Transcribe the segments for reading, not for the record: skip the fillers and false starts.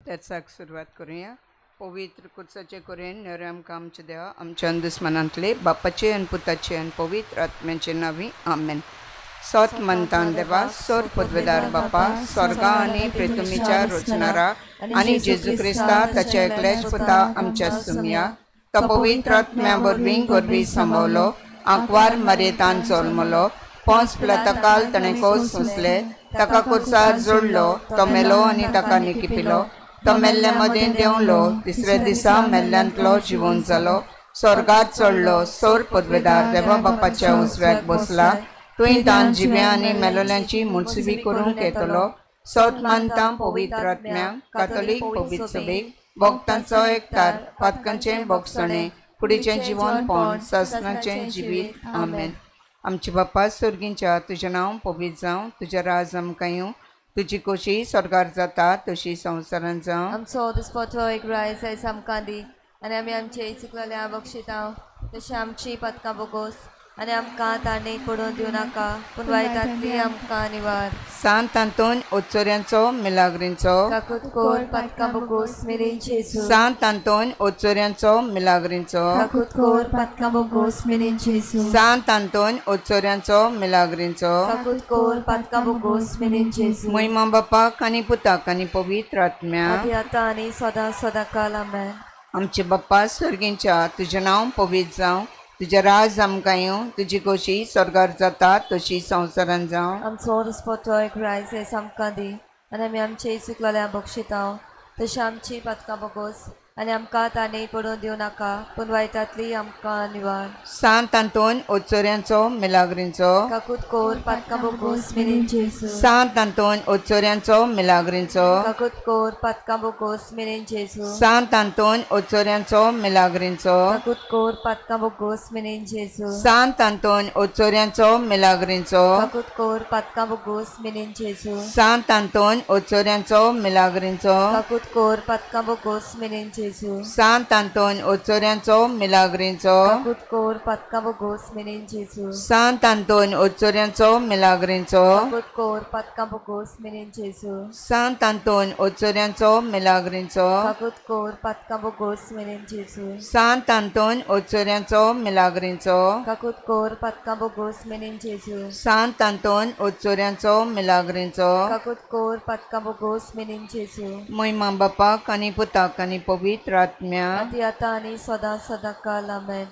तेर्साक सुरवात करुया. पवित्र कुर्साचे करेन नरे आमकां आमच्या देवा आमच्या दुस्मनांतले बापाचे आनी पुताचे आनी पवित्र आत्म्याचे नांवी आमेन. सत मनतान देवा सोर पदवेदार बापा स्वर्गा आनी पृथ्वीच्या रचणारा आनी जेजू क्रिस्ता ताच्या एकल्याच पुता आमच्या सुमया तो पवित्र आत्म्या वरवीं गोरवी सांबावलो आंकवार मरेतान जल्मलो पोंस पिलाताकाल ताणें कोस सोंसले ताका कुर्सार जोडलो तो मेलो आनी ताका निकिपिलो तो मेल्ल्या मदें देंवलो तिसऱ्या दिसा मेल्ल्यांतलो जिवन जालो स्वर्गार चडलो सोर पदवेदार देवा बापाच्या उजव्याक बसला तुवें दान जिव्या आनी मेलोल्यांची मुनसुबी करूंक येतलो. सत मानता पवित्र आत्म्यांक कातोलीक पवित्र सभेक भक्तांचो एकतार पातकांचें भोगसणें कुडीचें जिवनपण सासनाचें जिवीत आमेन. आमचे बापा स्वर्गींच्या तुजें नांव पवित्र जावं तुजें राज आमकां येवं तुजी खोशी स्वर्गार जाता तशी संवसारांत जावं. आमचो दिसपटो एक रायस आयज आमकां दी आनी आमी आमचे चुकलेल्या बक्षिता तशें आमची पदकां बोगोस आनी आमकां ताणें पडून दिवं नाका पूण वायटांतली आमकां निवार. सांत आंतोन ओचोऱ्यांचो मिलाग्रींचो काकूत कोर पातकां बोगोस मिरीन जेजू. सांत आंतोन ओचोऱ्यांचो मिलाग्रींचो काकूत कोर पातकां बोगोस मिरीन जेजू. सांत आंतोन ओचोऱ्यांचो मिलाग्रींचो काकूत कोर पातकां बोगोस मिरीन जेजू. महिमा बापाक आनी पुताक आनी पवित्र आत्म्याक आतां आनी सदां सदां काल आमेन. आमचे बाप्पा स्वर्गींच्या तुजें नांव पवित्र जावं तुजें राज आमकां येवं तुजी खोशी स्वर्गार जाता तशी संवसारांत जावं. आमचो दिसपटो एक रायस आयज आमकां दी आनी आमी आमचे चुकलेल्या बक्षिता तशें आमची पातकां बोगोस आनी आमकां ताणें पडून दिवं नाका पूण वायटांतली आमकां निवार. सांत आंतोन ओचोऱ्यांचो मिलाग्रींचो काकूत कोर पातकां बोगोस मिरीन जेजू. सांत आंतोन ओचोऱ्यांचो मिलाग्रींचो काकूत कोर पातकां बोगोस मिरीन जेजू. सांत आंतोन ओचोऱ्यांचो मिलाग्रींचो काकूत कोर पातकां बोगोस मिरीन जेजू. सांत आंतोन ओचोऱ्यांचो मिलाग्रींचो काकूत कोर पातकां बोगोस मिरीन जेजू. सांत आंतोन ओचोऱ्यांचो मिलाग्रींचो काकूत कोर पातकां बोगोस मिरीन जेजू. सांत आंतोन ओचोऱ्यांचो मिलाग्रींचो काकूत कोर पातकां बोगोस मिरीन जेजू. सांत आंतोन ओचोऱ्यांचो मिलाग्रींचो काकूत कोर पातकां बोगोस मिरीन जेजू. सांत आंतोन ओचोऱ्यांचो मिलाग्रींचो काकूत कोर पातकां बोगोस मिरीन जेजू. सांत आंतोन ओचोऱ्यांचो मिलाग्रींचो काकूत कोर पातकां बोगोस मिरीन जेजू. सांत आंतोन ओचोऱ्यांचो मिलाग्रींचो काकूत कोर पातकां बोगोस मिरीन जेजू. महिमा बापाक आनी पुताक आनी पवित्र आत्म्याक आदी आतां आनी सदां सदां काल आमेन.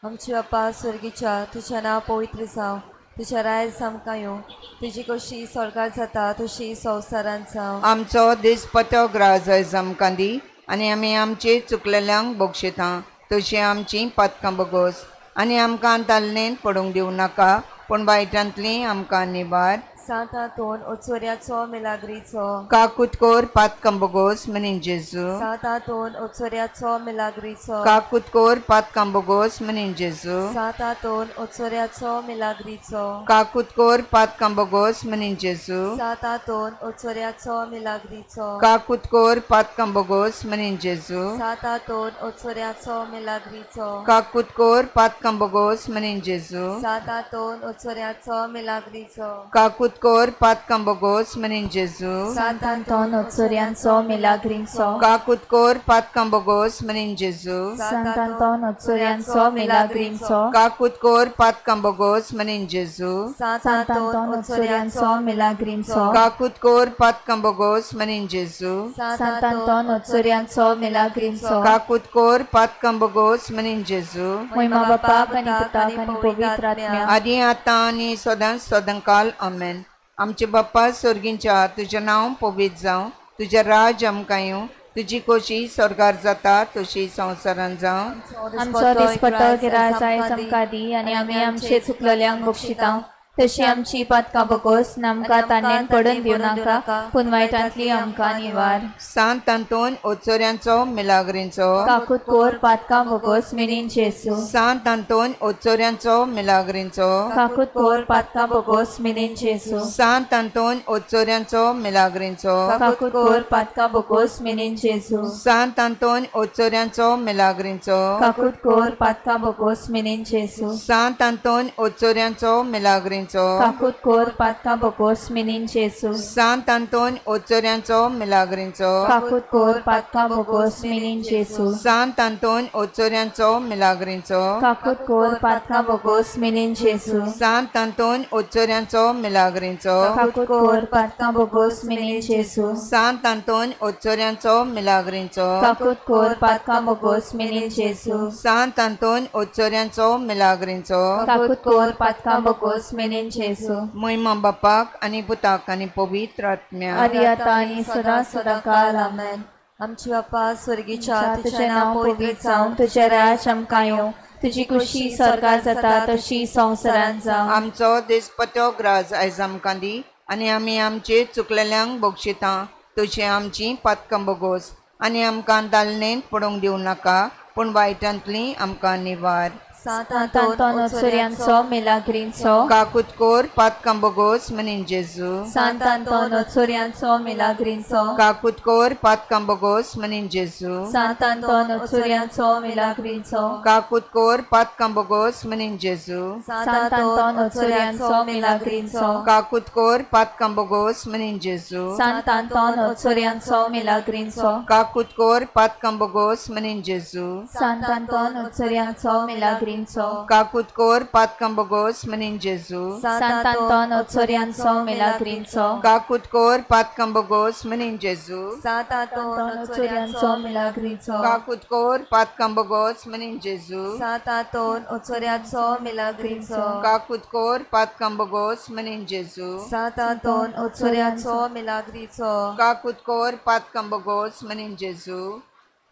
आमचे बापा स्वर्गीच्या तुजें नांव पवित्र जावं तुजें रायज आमकां येवं तुजी कशी स्वर्गार जाता तशी संवसारांत जावं. आमचो दिसपटो ग्रास आयज आमकां दी आनी आमी आमचे चुकलेल्यांक बक्षिता तशी आमची पातकां बोगोस आनी आमकां तालनेन पडूंक दिवं नाका पूण वायटांतली आमकां निवार. सांत आंतोन ओचोऱ्याचो मिलाग्रीचो काकूत कोर पातकां बोगोस मिनीन जेजू. सांत आंतोन ओचोऱ्याचो मिलाग्रीचो काकूत कोर पातकां बोगोस मिनीन जेजू. सांत आंतोन ओचोऱ्याचो मिलाग्रीचो काकूत कोर पातकां बोगोस मिनीन जेजू. सांत आंतोन ओचोऱ्याचो मिलाग्रीचो काकूत कोर पातकां बोगोस मिनीन जेजू. सांत आंतोन ओचोऱ्याचो मिलाग्रीचो काकूत कोर पातकां बोगोस मिनीन जेजू. सांत आंतोन ओचोऱ्याचो मिलाग्रीचो काकूत कोर पातकां बोगोस मिनीन जेजू. सांत आंतोन ओचोऱ्यांचो मिलाग्रींचो काकूत कोर पातकां बोगोस मिनीन जेजू. सांत आंतोन ओचोऱ्यांचो मिलाग्रींचो काकूत कोर पातकां बोगोस मिनीन जेजू. सांत सांत आंतोन ओचोऱ्यांचो मिलाग्रींचो काकूत कोर पातकां बोगोस मिनीन जेजू. सांत आंतोन ओचोऱ्यांचो मिलाग्रींचो काकूत कोर पातकां बोगोस मिनीन जेजू. महिमा बापाक आनी पुताक आनी पवित्र आत्म्याक आदी आतां आनी सदांच सदांकाल आमेन. आमचे बाप्पा स्वर्गींच्या तुजें नांव पवित्र जावं तुजें राज आमकां येवं तुजी खोशी स्वर्गार जाता तशी संवसारांत जावं. आमचो दिसपटो गिरास आयज आमकां दी आनी आमी आमचे चुकलेल्यांक बक्षिता तशी आमची पातकां बोगोस आमकां ताणें पडून दिवं नाका पूण वायटांतली आमकां निवार. सांत आंतोन ओचोऱ्यांचो मिलाग्रींचो काकूत कोर पातकां बोगोस मिनीन जेजू. सांत आंतोन ओचोऱ्यांचो मिलाग्रींचो काकूत कोर पातकां बोगोस मिनीन जेजू. सांत आंतोन ओचोऱ्यांचो मिलाग्रींचो काकूत कोर पातकां बोगोस मिनीन जेजू. सांत आंतोन ओचोऱ्यांचो मिलाग्रींचो काकूत कोर पातकां बोगोस मिनीन जेजू. सांत आंतोन ओचोऱ्यांचो मिलाग्रींचो मिलाग्रींचो काकूत कोर पातकां बोगोस मिनीन जेजू सांत आंतोन ओचोऱ्यांचो मिलाग्रींचो काकूत कोर पातकां बोगोस मिनीन जेजू सांत आंतोन ओचोऱ्यांचो मिलाग्रींचो काकूत कोर पातकां बोगोस मिनीन जेजू सांत आंतोन ओचोऱ्यांचो मिलाग्रींचो काकूत कोर पातकां बोगोस मिनीन जेजू सांत आंतोन ओचोऱ्यांचो मिलाग्रींचो काकूत कोर पातकां बोगोस मिनीन जेजू सांत आंतोन ओचोऱ्यांचो मिलाग्रींचो काकूत कोर पातकां बोगोस मिनीन जेजू महिमा बापाक आनी पुताक आनी पवित्र आत्म्याक आदी आतां आनी सदां सदां काल आमेन. आमची बापा स्वर्गीच्या तुजें नांव पवित्र जावं, तुजें राज्य आमकां येवं, तुजी खुशी स्वर्गार जाता तशी संवसारांत जावं. आमचो दिसपट्टो ग्रास आयज आमकां दी आनी आमी आमचे चुकलेल्यांक बक्षिता तशी आमची पातकां बोगोस आनी आमकां दालनेंत पडूंक दिवं नाका पूण वायटांतली आमकां निवार. सांत सांत आंतोन ओचोऱ्यांचो मिलाग्रींचो काकूत कोर पातकां बोगोस मिनीन जेजू सांत आंतोन ओचोऱ्यांचो मिलाग्रींचो काकूत कोर पातकां बोगोस मिनीन जेजू सांत आंतोन ओचोऱ्यांचो मिलाग्रींचो काकूत कोर पातकां बोगोस मिनीन जेजू सांत आंतोन ओचोऱ्यांचो मिलाग्रींचो काकूत कोर पातकां बोगोस मिनीन जेजू सांत आंतोन ओचोऱ्यांचो मिलाग्रींचो काकूत कोर पातकां बोगोस मिनीन जेजू सांत आंतोन ओचोऱ्यांचो मिलाग्रींचो काकूत कोर पातकां बोगोस मिनीन जेजू सांत आंतोन ओचोऱ्यांचो मिलाग्रींचो काकूत कोर पातकां बोगोस मिनीन जेजू सांत आंतोन ओचोऱ्यांचो मिलाग्रींचो काकूत कोर पातकां बोगोस मिनीन जेजू सांत आंतोन ओचोऱ्यांचो मिलाग्रींचो काकूत कोर पातकां बोगोस मिनीन जेजू सांत आंतोन ओचोऱ्यांचो मिलाग्रीचो काकूत कोर पातकां बोगोस मिनीन जेजू.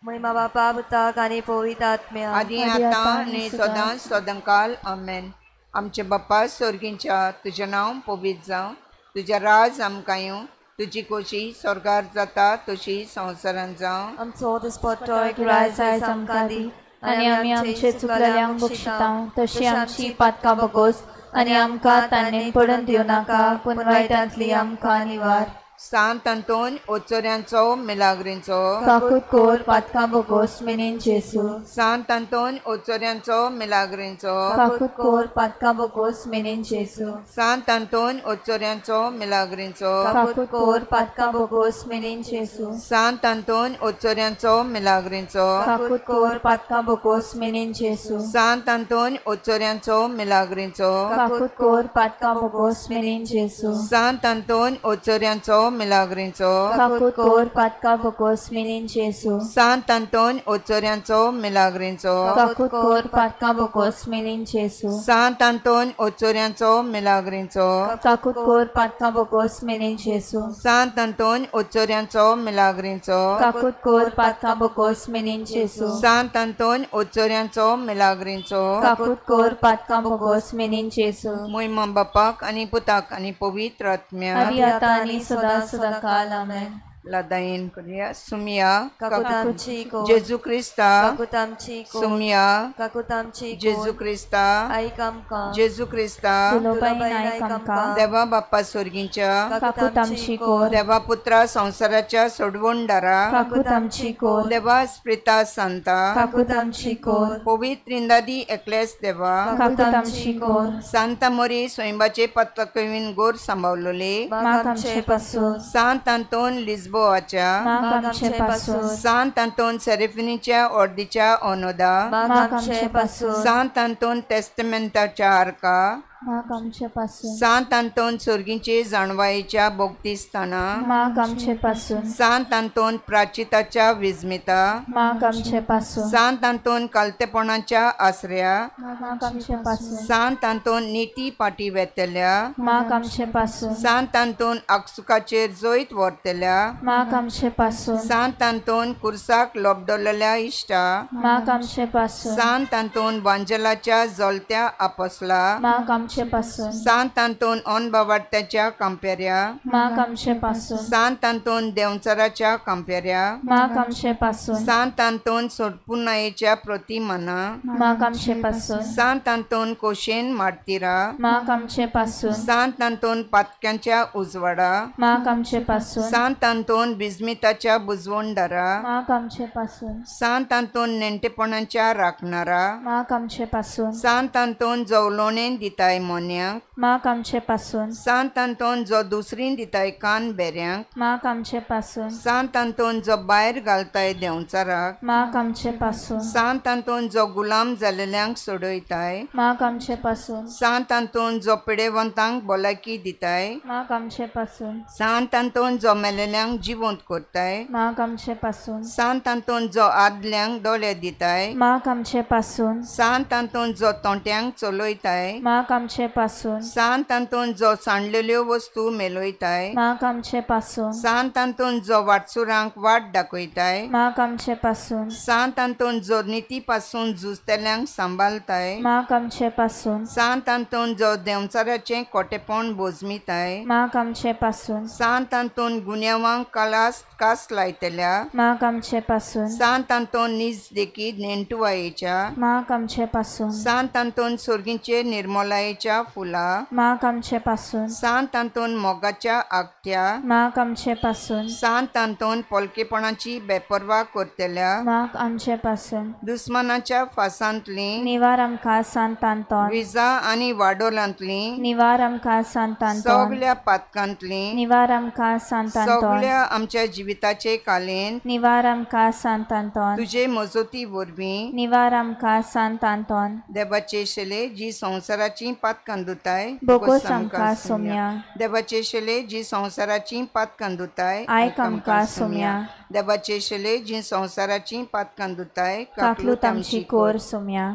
महिमा बापा पुताक आनी पवित्र आत्म्याक आदी आतां आनी सदां सदांकाल आमेन. आमचे बाप्पा स्वर्गींच्या तुजें नांव पवित्र जावं, तुजें राज आमकां येवं, तुजी खोशी स्वर्गार जाता तशी संवसारांत जावं. आमचो दिसपट्टो ग्रास आयज आमकां दी आनी आमी आमचे चुकलेल्यांक बक्षिता तशी आमची पातकां बोगोस आनी आमकां ताणें पडून दिवं नाका पूण वायटांतली आमकां निवार. सांत आंतोन ओचोऱ्यांचो मिलाग्रींचो काकूत कोर पातकां बोगोस मिनीन जेजू सांत आंतोन ओचोऱ्यांचो मिलाग्रींचो काकूत कोर पातकां बोगोस मिनीन जेजू सांत आंतोन ओचोऱ्यांचो मिलाग्रींचो काकूत कोर पातकां बोगोस मिनीन जेजू सांत आंतोन ओचोऱ्यांचो मिलाग्रींचो काकूत कोर पातकां बोगोस मिनीन जेजू सांत आंतोन ओचोऱ्यांचो मिलाग्रींचो काकूत कोर पातकां बोगोस मिनीन जेजू सांत आंतोन ओचोऱ्यांचो मिलाग्रींचो काकूत कोर पातकां बोगोस मिनीन जेजू सांत आंतोन ओचोऱ्यांचो मिलाग्रींचो काकूत कोर पातकां बोगोस मिनीन जेजू सांत आंतोन ओचोऱ्यांचो मिलाग्रींचो काकूत कोर पातकां बोगोस मिनीन जेजू सांत आंतोन ओचोऱ्यांचो मिलाग्रींचो काकूत कोर पातकां बोगोस मिनीन जेजू सांत आंतोन ओचोऱ्यांचो मिलाग्रींचो काकूत कोर पातकां बोगोस मिनीन जेजू. महिमा बापाक आनी पुताक आनी पवित्र आत्म्याक आदी आतां आनी सदां सदां काल आमेन. लादायेन करुया. सुमया काकूत आमची कोर जेजू क्रिस्ता काकूत आमची कोर सुमया काकूत आमची जेजू क्रिस्ता आयक आमकां जेजू क्रिस्ता दुलोबाईन आयक आमकां देवा बाप्पा स्वर्गींच्या काकूत आमची कोर देवा पुत्रा संवसाराच्या सोडवणदारा काकूत आमची कोर देवा स्प्रिता सांता काकूत आमची कोर पवित्र इंदादी एकलेस देवा काकूत आमची कोर सांता मोरी स्वयंबाचे पत्तकवीन गोर सांबावलोले माग आमचे पासून सांत आंतोन लिस्बोआच्या माग आमचे पासून सांत आंतोन सेरेफिनीच्या ऑर्दीच्या ओनोदा माग आमचे पासून सांत आंतोन टेस्टमेंटाच्या आर्का माग आमचे पासून सांत आंतोन सोर्गींचे जाणवायेच्या बोगतीस्थाना माग आमचे पासून सांत आंतोन प्राचिताच्या विस्मिता माग आमचे पासून सांत आंतोन कालतेपणाच्या आसऱ्या माग आमचे पासून सांत आंतोन निती पाटी वेतल्या माग आमचे पासून सांत आंतोन आक्सुकाचेर जैत व्हरतल्या माग आमचे पासून सांत आंतोन कुर्साक लोबडलेल्या इश्टा माग आमचे पासून सांत आंतोन वांजलाच्या जलत्या आपसला माग आमचे पासून सांत आंतोन अनबावाडत्याच्या कांपेऱ्या माग आमचे पासून सांत आंतोन देंवचाराच्या कांपेऱ्या माग आमचे पासून सांत आंतोन सोडपुनायेच्या प्रतिमाना माग आमचे पासून सांत आंतोन कोशेन मार्तिरा माग आमचे पासून सांत आंतोन पातक्यांच्या उजवाडा माग आमचे पासून सांत आंतोन बिजमिताच्या बुजवणदारा माग आमचे पासून सांत आंतोन नेणटेपणाच्या राखणारा माग आमचे पासून सांत आंतोन जवलोणेन दिताय दिताय मोन्यांक माक आमचे पासून सांत आंतोन जो दुसरीन दिताय कान बेऱ्यांक माक आमचे पासून सांत आंतोन जो भायर घालताय देंवचाराक माक आमचे पासून सांत आंतोन जो गुलाम जालेल्यांक सोडयताय माक आमचे पासून सांत आंतोन जो पिडेवंतांक भलायकी दिताय माक आमचे पासून सांत आंतोन जो मेलेल्यांक जिवंत करताय माक आमचे पासून सांत आंतोन जो आदल्यांक दोळे दिताय माक आमचे पासून सांत आंतोन जो तोंट्यांक चलयताय माक आमचे पासून सांत आंतोन जो सांडलेल्यो वस्तू मेलयताय माक आमचे पासून सांत आंतोन जो वाटसुरांक वाट दाखयताय माक आमचे पासून सांत आंतोन जो निती पासून झुजतल्यांक सांबाळताय माक आमचे पासून सांत आंतोन जो देंवचाराचें कोटेपण बोजमिताय माक आमचे पासून सांत आंतोन गुन्यांवांक कालास कास लायतल्या माक आमचे पासून सांत आंतोन नीज देखी नेणटुवायेच्या माक आमचे पासून सांत आंतोन सोर्गीचे निर्मलायेच्या फुला माक आमचे पासून सांत आंतोन मोगाच्या आगट्या माक आमचे पासून सांत आंतोन पोलकेपणाची बेपर्वा करतल्या माक आमचे पासून दुस्मानाच्या फासांतली निवार आमकां सांत आंतोन विजा आनी वाडोलांतली निवार आमकां सांत आंतोन सगल्या पातकांतली निवार आमकां सांत आंतोन सगल्या आमच्या जिविताचे कालेन निवार आमकां सांत आंतोन तुजे मजती वरवीं निवार आमकां सांत आंतोन देवाचे शेले जी संवसाराची पातकां धुताय बोगोस आमकां सोम्या देवाचे शेले जी संवसाराची पातकां धुताय आयक आमकां सोम्या देवाचे शेले जी संवसाराची पातकां धुताय काकलूत आमची कोर सोम्या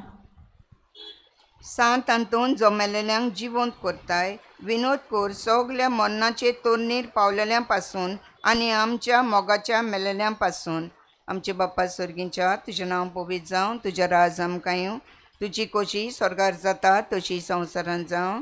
सांत आंतोन जो मेलेल्यांक जिवंत करताय विनोद कोर सगल्या मरणाचे तोरणीर पावलेल्यां पासून आनी आमच्या मोगाच्या मेलेल्यां पासून आमचे बाप्पा सर्गींच्या तुजें नांव पवित्र जावं तुजें राज आमकां येवं तुजी कोशी स्वर्गार जाता तशी संवसारांत जावं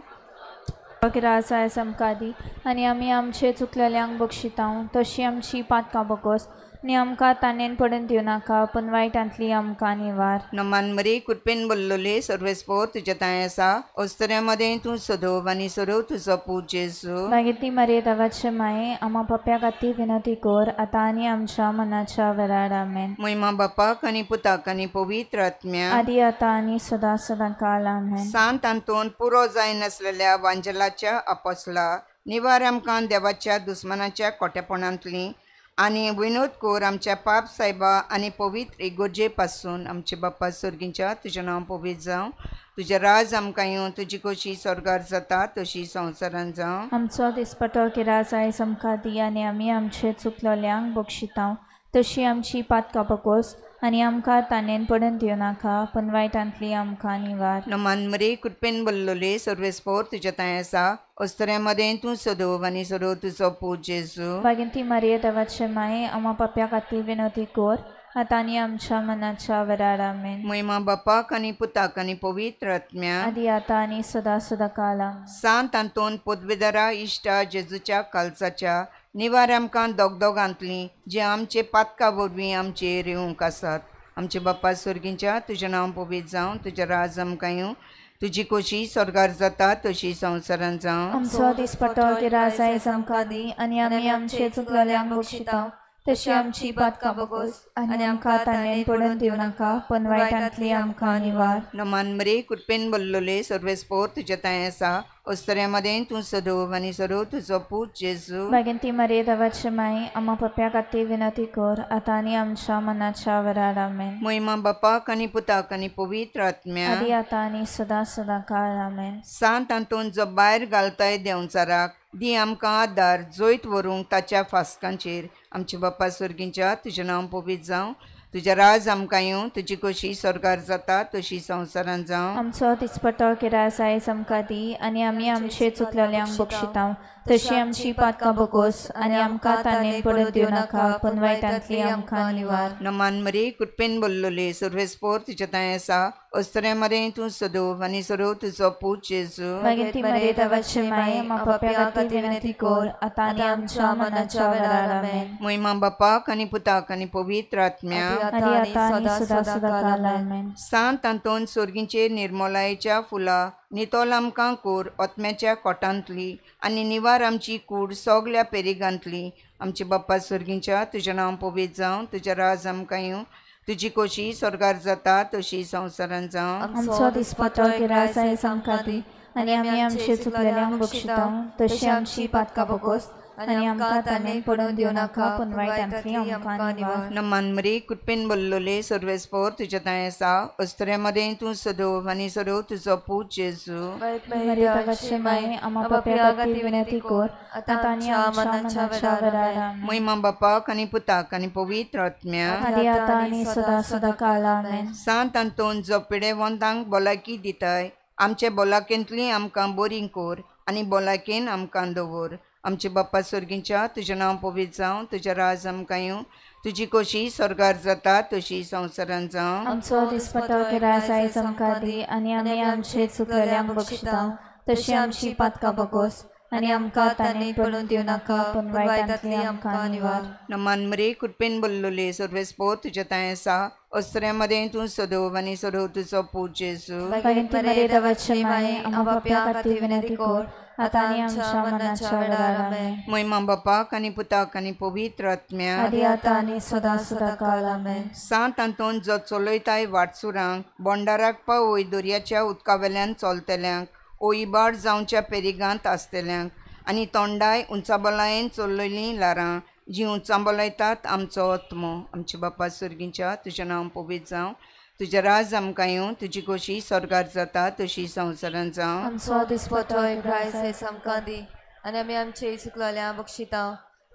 राज आयज आमकां दी आनी आमी आमचे चुकलेल्यांक बक्षितांव तशी आमची पातकां बगोस आनी आमकां तानेन पडून दिवं नाका पूण वायटांतली आमकां निवार नमान मरी कृपेन बोल्लोले सर्वेस्पोर तुज्या तांय आसा अस्तऱ्या मदें तूं सदोव आनी सदोव तुजो पूत जेजू मागीर ती मरे देवाचे माये आमा पप्प्या खातीर विनंती कर आतां आनी आमच्या मनाच्या वेळार आमेन महिमा बापाक आनी पुताक आनी पवित्र आत्म्या आदी आतां आनी सदां सदां काल आमेन सांत आंतोन पुरो जायनासलेल्या वांजलाच्या अपोसला निवार आमकां देवाच्या दुस्मानाच्या कोटेपणांतली आनी विनोद कोर आमच्या पाप सायबा आनी पवित्र इगोर्जे पासून आमचे बाप्पा सर्गींच्या तुजें नांव पवित्र जावं तुजें राज आमकां येवं तुजी कशी स्वर्गार जाता तशी संवसारांत जावं आमचो दिसपटो किराज आयज आमकां दी आनी आमी आमचे चुकलोल्यांक बक्षितांव तशी आमची पातकां बगोस आनी आमकां तानेन पडून दिवं नाका पूण वायटांतली आमकां निवार नमान मरी कृपेन बोल्लोले सर्वेस्पोर तुज्या तांय आसा अस्तऱ्या मदें तूं सदोव आनी सदोव तुजो पूत जेजू मागीर ती मरिये देवाचे माये आमा पप्प्या खातीर विनंती कर आतां आनी आमच्या मनाच्या वेळार आमेन महिमा बापाक आनी पुताक आनी पवित्र आत्म्या आदी आतां आनी सदां सदां काल आमेन सांत आंतोन पोदवेदारा इश्टा जेजूच्या कालसाच्या निवार आमकां दोगदोगांतली जे आमचे पातकां वरवीं आमचेर येवंक आसात आमचे बाप्पा सर्गींच्या तुजें नांव पवित्र जावं तुजें राज आमकां येवं तुजी कोशी स्वर्गार जाता तशी संवसारांत जावं आमचो दिसपटो किराज आयज आमकां दी आनी आमी आमचे चुकलोल्यांक बक्षितांव तशी आमची पातकां बगोस आनी आमकां तानेन पडून दिवं नाका पूण वायटांतली आमकां निवार नमान मरी कृपेन बोल्लोले सर्वेस्पोर तुज्या तांय आसा अस्तऱ्या मदें तूं सदोव आनी सदोव तुजो पूत जेजू मागीर ती मरे देवाचे माये आमा पप्प्या खातीर विनंती कर आतां आनी आमच्या मनाच्या वेळार आमेन महिमा बापाक आनी पुताक आनी पवित्र आत्म्या आदी आतां आनी सदां सदां काल आमेन सांत आंतोन जो भायर घालताय देंवचाराक दी आमकां आदार जैत व्हरूंक ताच्या फास्कांचेर आमचे बाप्पा सर्गींच्या तुजें नांव पवित्र जावं तुजें राज आमकां येवं तुजी कशी स्वर्गार जाता तशी संवसारांत जावं आमचो दिसपटो किराज आयज आमकां दी आनी आमी आमचे चुकलोल्यांक बक्षितांव तशी आमची पातकां बगोस आनी आमकां तानेन पडून दिवं नाका पूण वायटांतली आमकां निवार नमान मरी कृपेन बोल्लोले सर्वेस्पोर तुज्या तांय आसा अस्तऱ्या मदें तूं सदोव आनी सदोव तुजो पूत जेजू मागीर ती मरे देवाचे माये आमा पप्प्या खातीर विनंती कर आतां आनी आमच्या मनाच्या वेळार आमेन महिमा बापाक आनी पुताक आनी पवित्र आत्म्या आदी आतां आनी सदां सदां काल आमेन सांत आंतोन सोर्गींचे निर्मलायेच्या फुला नितोल आमकां कोर ओतम्याच्या कोटांतली आनी निवार आमची कूड सगल्या पेरिगांतली आमचे बाप्पा सर्गींच्या तुजें नांव पवित्र जावं तुजें राज आमकां येवं तुजी कोशी स्वर्गार जाता तशी संवसारांत जावं आमचो दिसपटो किराज आयज आमकां दी आनी आमी आमचे चुकलेल्यांक बक्षिता तशी आमची पातकां बोगोस आनी आमकां ताणें पडून दिवं नाका पूण वायटांतली आमकां निवार. नमान मरी कृपेन बोल्लोले सर्वेस्पोर तुज्या तांय आसा अस्तुऱ्यां मदें तूं सदोव आनी सदोव तुजो पूत जेजू. मरियमाचे माये आमा पाप्या खातीर विनंती कर आतां आनी आमच्या मरणाच्या वेळार. आमेन. महिमा बापाक आनी पुताक आनी पवित्र आत्म्याक आदी आतां आनी सदां सदां काल. आमेन. सांत आंतोन जो पिडेवंतांक भलायकी दिताय आमचे भलायकेंतली आमकां बरी कर आनी भलायकेन आमकां दवर. आमचे बाप्पा स्वर्गीच्या तुजें नांव पवित्र जावं, तुजें राज आमकां येवं, तुजी खोशी स्वर्गार जाता तशी संवसारांत जावं. आमचो दिसपटो गिरास आयज आमकां दी आनी आमी आमचे चुकलेल्यांक बक्षिता तशी आमची पातकां बोगोस आनी आमकां ताणें पडून दिवं नाका पूण वायटांतली आमकां निवार. नमान मरे कृपेन बोल्लोले सर्वेस्पोर तुज्या तांय आसा अस्तुऱ्यां मदें तूं सदोव आनी सदोव तुजो पूत जेजू. भगवंती मरिया देवाचे माये आमा पाप्या खातीर विनंती कर आतां आनी आमच्या मरणाच्या वेळार. आमेन. महिमा बापाक आनी पुताक आनी पवित्र आत्म्याक आदी आतां आनी सदां सदां काल. आमेन. सांत आंतोन जो चलयताय वाटसुरांक बोंडाराक पावय दर्याच्या उदका वेल्यान चलतल्यांक ओईबाड जावच्या पेरिगांत आसतल्यांक आनी तोंडाय उंचाबलायेन चलयलीं ल्हारां जीं उंचाबलायतात आमचो आत्मो. आमचे बापा स्वर्गीच्या तुजें नांव पवित्र जावं, तुजें राज आमकां येवं, तुजी खोशी स्वर्गार जाता तशी संवसारांत जावं. आमचो दिसपटो ग्रास आयज आमकां दी आनी आमी आमचे चुकलेल्यांक बक्षिता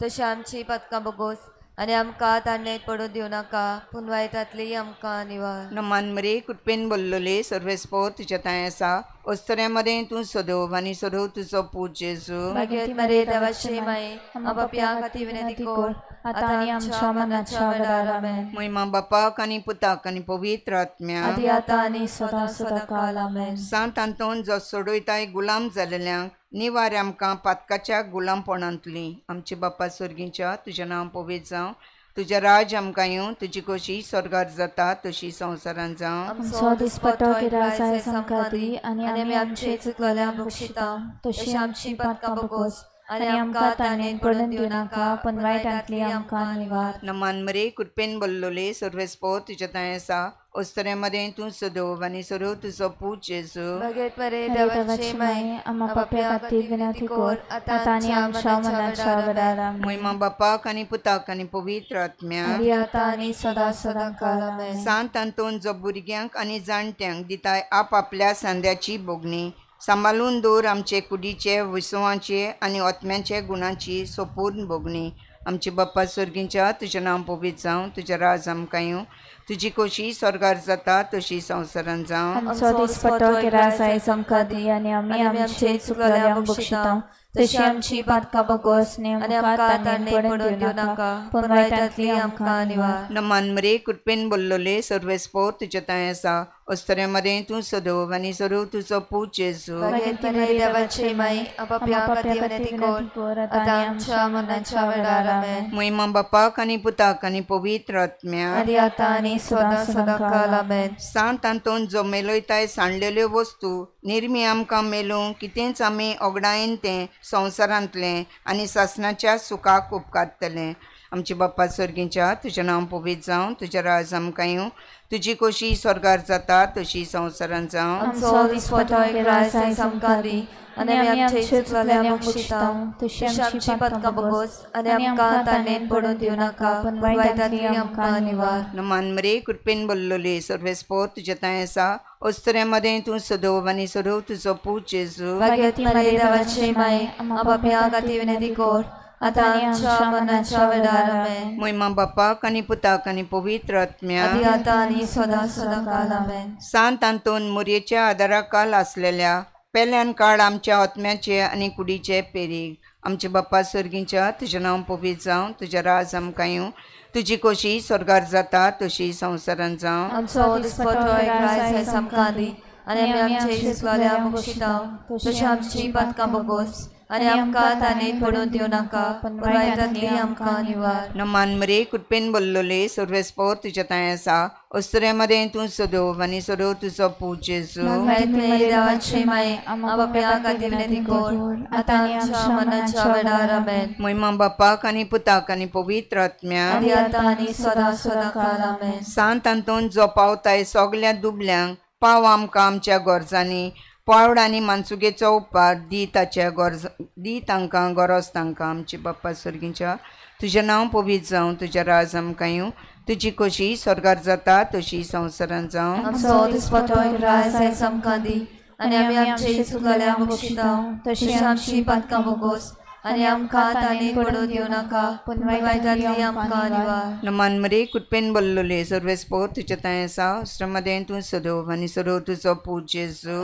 तशी आमची पातकां बोगोस आनी आमकां ताणें पडून दिवं नाका पूण वायटांतली आमकां निवार. नमान मरे कृपेन बोल्लोले सर्वेस्पोर तुज्या तांय आसा अस्तुऱ्यां मदें तूं सदोव आनी सदोव तुजो पूत जेजू. भगवत मरिया देवाचे माये आमा पाप्या खातीर विनंती कर आतां आनी आमच्या मरणाच्या वेळार. आमेन. महिमा बापाक आनी पुताक आनी पवित्र आत्म्याक आदी आतां आनी सदां सदां काल. आमेन. सांत आंतोन जो सोडयताय गुलाम जालेल्यांक निवार आमकां पातकाच्या गुलामपणांतली. आमचे बापा स्वर्गीच्या तुजें नांव पवित्र जावं, तुजें राज आमकां येवं, तुजी खोशी स्वर्गार जाता तशी संवसारांत जावं. आमचो दिसपटो गिरास आयज आमकां दी आनी आमी आमचे चुकलेल्यांक बक्षिता तशी आमची पातकां बोगोस आनी आमकां ताणें पडून दिवं नाका पूण वायटांतली आमकां निवार. नमान मरे कृपेन बोल्लोले सर्वेस्पोर तुज्या तांय आसा अस्तुऱ्यां मदें तूं सदोव आनी सदोव तुजो पूत जेजू. भगवत मरिया देवाचे माये आमा पाप्या खातीर विनंती कर आतां आनी आमच्या मरणाच्या वेळार. आमेन. महिमा बापाक आनी पुताक आनी पवित्र आत्म्याक आदी आतां आनी सदां सदां काल. आमेन. सांत आंतोन जो भुरग्यांक आनी जाणट्यांक दिताय आपआपल्या सांद्याची भोगणी सांबाळून दवर आमचे कुडीचे विसवाचे आनी आत्म्याचे गुणांची सोपूर्ण भोगणी. आमचे बाप्पा स्वर्गीच्या तुजें नांव पवित्र जावं, तुजें राज आमकां येवं, तुजी खोशी स्वर्गार जाता तशी संवसारांत जावं. आमचो दिसपटो गिरास आयज आमकां दी आनी आमी आमचे चुकलेल्यांक बक्षिता तशी आमची पातकां बोगोस आनी आमकां ताणें पडून दिवं नाका पूण वायटांतली आमकां निवार. नमान मरे कृपेन बोल्लोले सर्वेस्पोर तुज्या तांय आसा अस्तुऱ्यां मदें तूं सदोव आनी सदोव तुजो पूत जेजू. भगवत मरिया देवाचे माये आमा पाप्या खातीर विनंती कर आतां आमच्या मरणाच्या वेळार. आमेन. महिमा बापाक आनी पुताक आनी पवित्र आत्म्याक आदी आतां आनी सदां सदां काल. आमेन. सांत आंतोन जो मेलयताय सांडलेल्यो वस्तू निर्मी आमकां मेलूंक कितेंच आमी ओगडायेन तें संवसारांतलें आनी सासणाच्या सुखाक उपकारतलें. आमचे बाप्पा स्वर्गीच्या तुजें नांव पवित्र जावं, तुजें राज आमकां येवं, तुजी खोशी स्वर्गार जाता तशी संवसारांत जावं. आमचो दिसपटो ग्रास आयज आमकां दी आनी आमी आमचे चुकलेल्यांक बक्षिता तशी आमची पातकां बोगोस आनी आमकां ताणें पडून दिवं नाका पूण वायटांतली आमकां निवार. नमान मरे कृपेन बोल्लोले सर्वेस्पोर तुज्या तांय आसा अस्तुऱ्यां मदें तूं सदोव आनी सदोव तुजो पूत जेजू. भगवत मरिया देवाचे माये आमा पाप्या खातीर विनंती कर आतां आमच्या मरणाच्या वेळार. आमेन. महिमा बापाक आनी पुताक आनी पवित्र आत्म्याक आदी आतां आनी सदां सदां काल. आमेन. सांत आंतोन मोरयेच्या आदाराखाल आसलेल्या पेल्यान काळ आमच्या आत्म्याचे आनी कुडीचे पेरीग. आमचे बाप्पा स्वर्गीच्या तुजें नांव पवित्र जावं, तुजें राज आमकां येवं, तुजी खोशी स्वर्गार जाता तशी संवसारांत जावं. आमचो दिसपटो ग्रास आयज आमकां दी आनी आमी आमचे चुकलेल्यांक बक्षिता तशी आमची पातकां बोगोस आनी आमकां ताणें पडून दिवं नाका पूण वायटांतली आमकां निवार. नमान मरे कृपेन बोल्लोले सर्वेस्पोर तुज्या तांय आसा अस्तुऱ्यां मदें तूं सदोव आनी सदोव तुजो पूत जेजू. भगवत मरिया देवाचे माये आमा पाप्या खातीर विनंती कर आतां आमच्या मरणाच्या वेळार. आमेन. महिमा बापाक आनी पुताक आनी पवित्र आत्म्याक आदी आतां आनी सदां सदां काल. आमेन. सांत आंतोन जो पावताय सगल्या दुबल्यांक पाव आमकां आमच्या गरजांनी पावड आनी मानसुगेचो उपकार दी ताच्या गरज दी तांकां गरज तांकां. आमचे बाप्पा सर्गीच्या तुजें नांव पवित्र जावं, तुजें राज आमकां येवं, तुजी खोशी स्वर्गार जाता तशी संवसारांत जावं. आमचो दिसपटो राज आयज आमकां दी आनी आमी आमचे चुकलेल्यांक बक्षिता तशी आमची पातकां बोगोस आनी आमकां ताणें पडून दिवं नाका पूण वायटांतली आमकां निवार. नमान मरे कृपेन बोल्लोले सर्वेस्पोर तुज्या थंय आसा, श्रमदें तूं सदोव आनी सदोव तुजो पूत जेजू.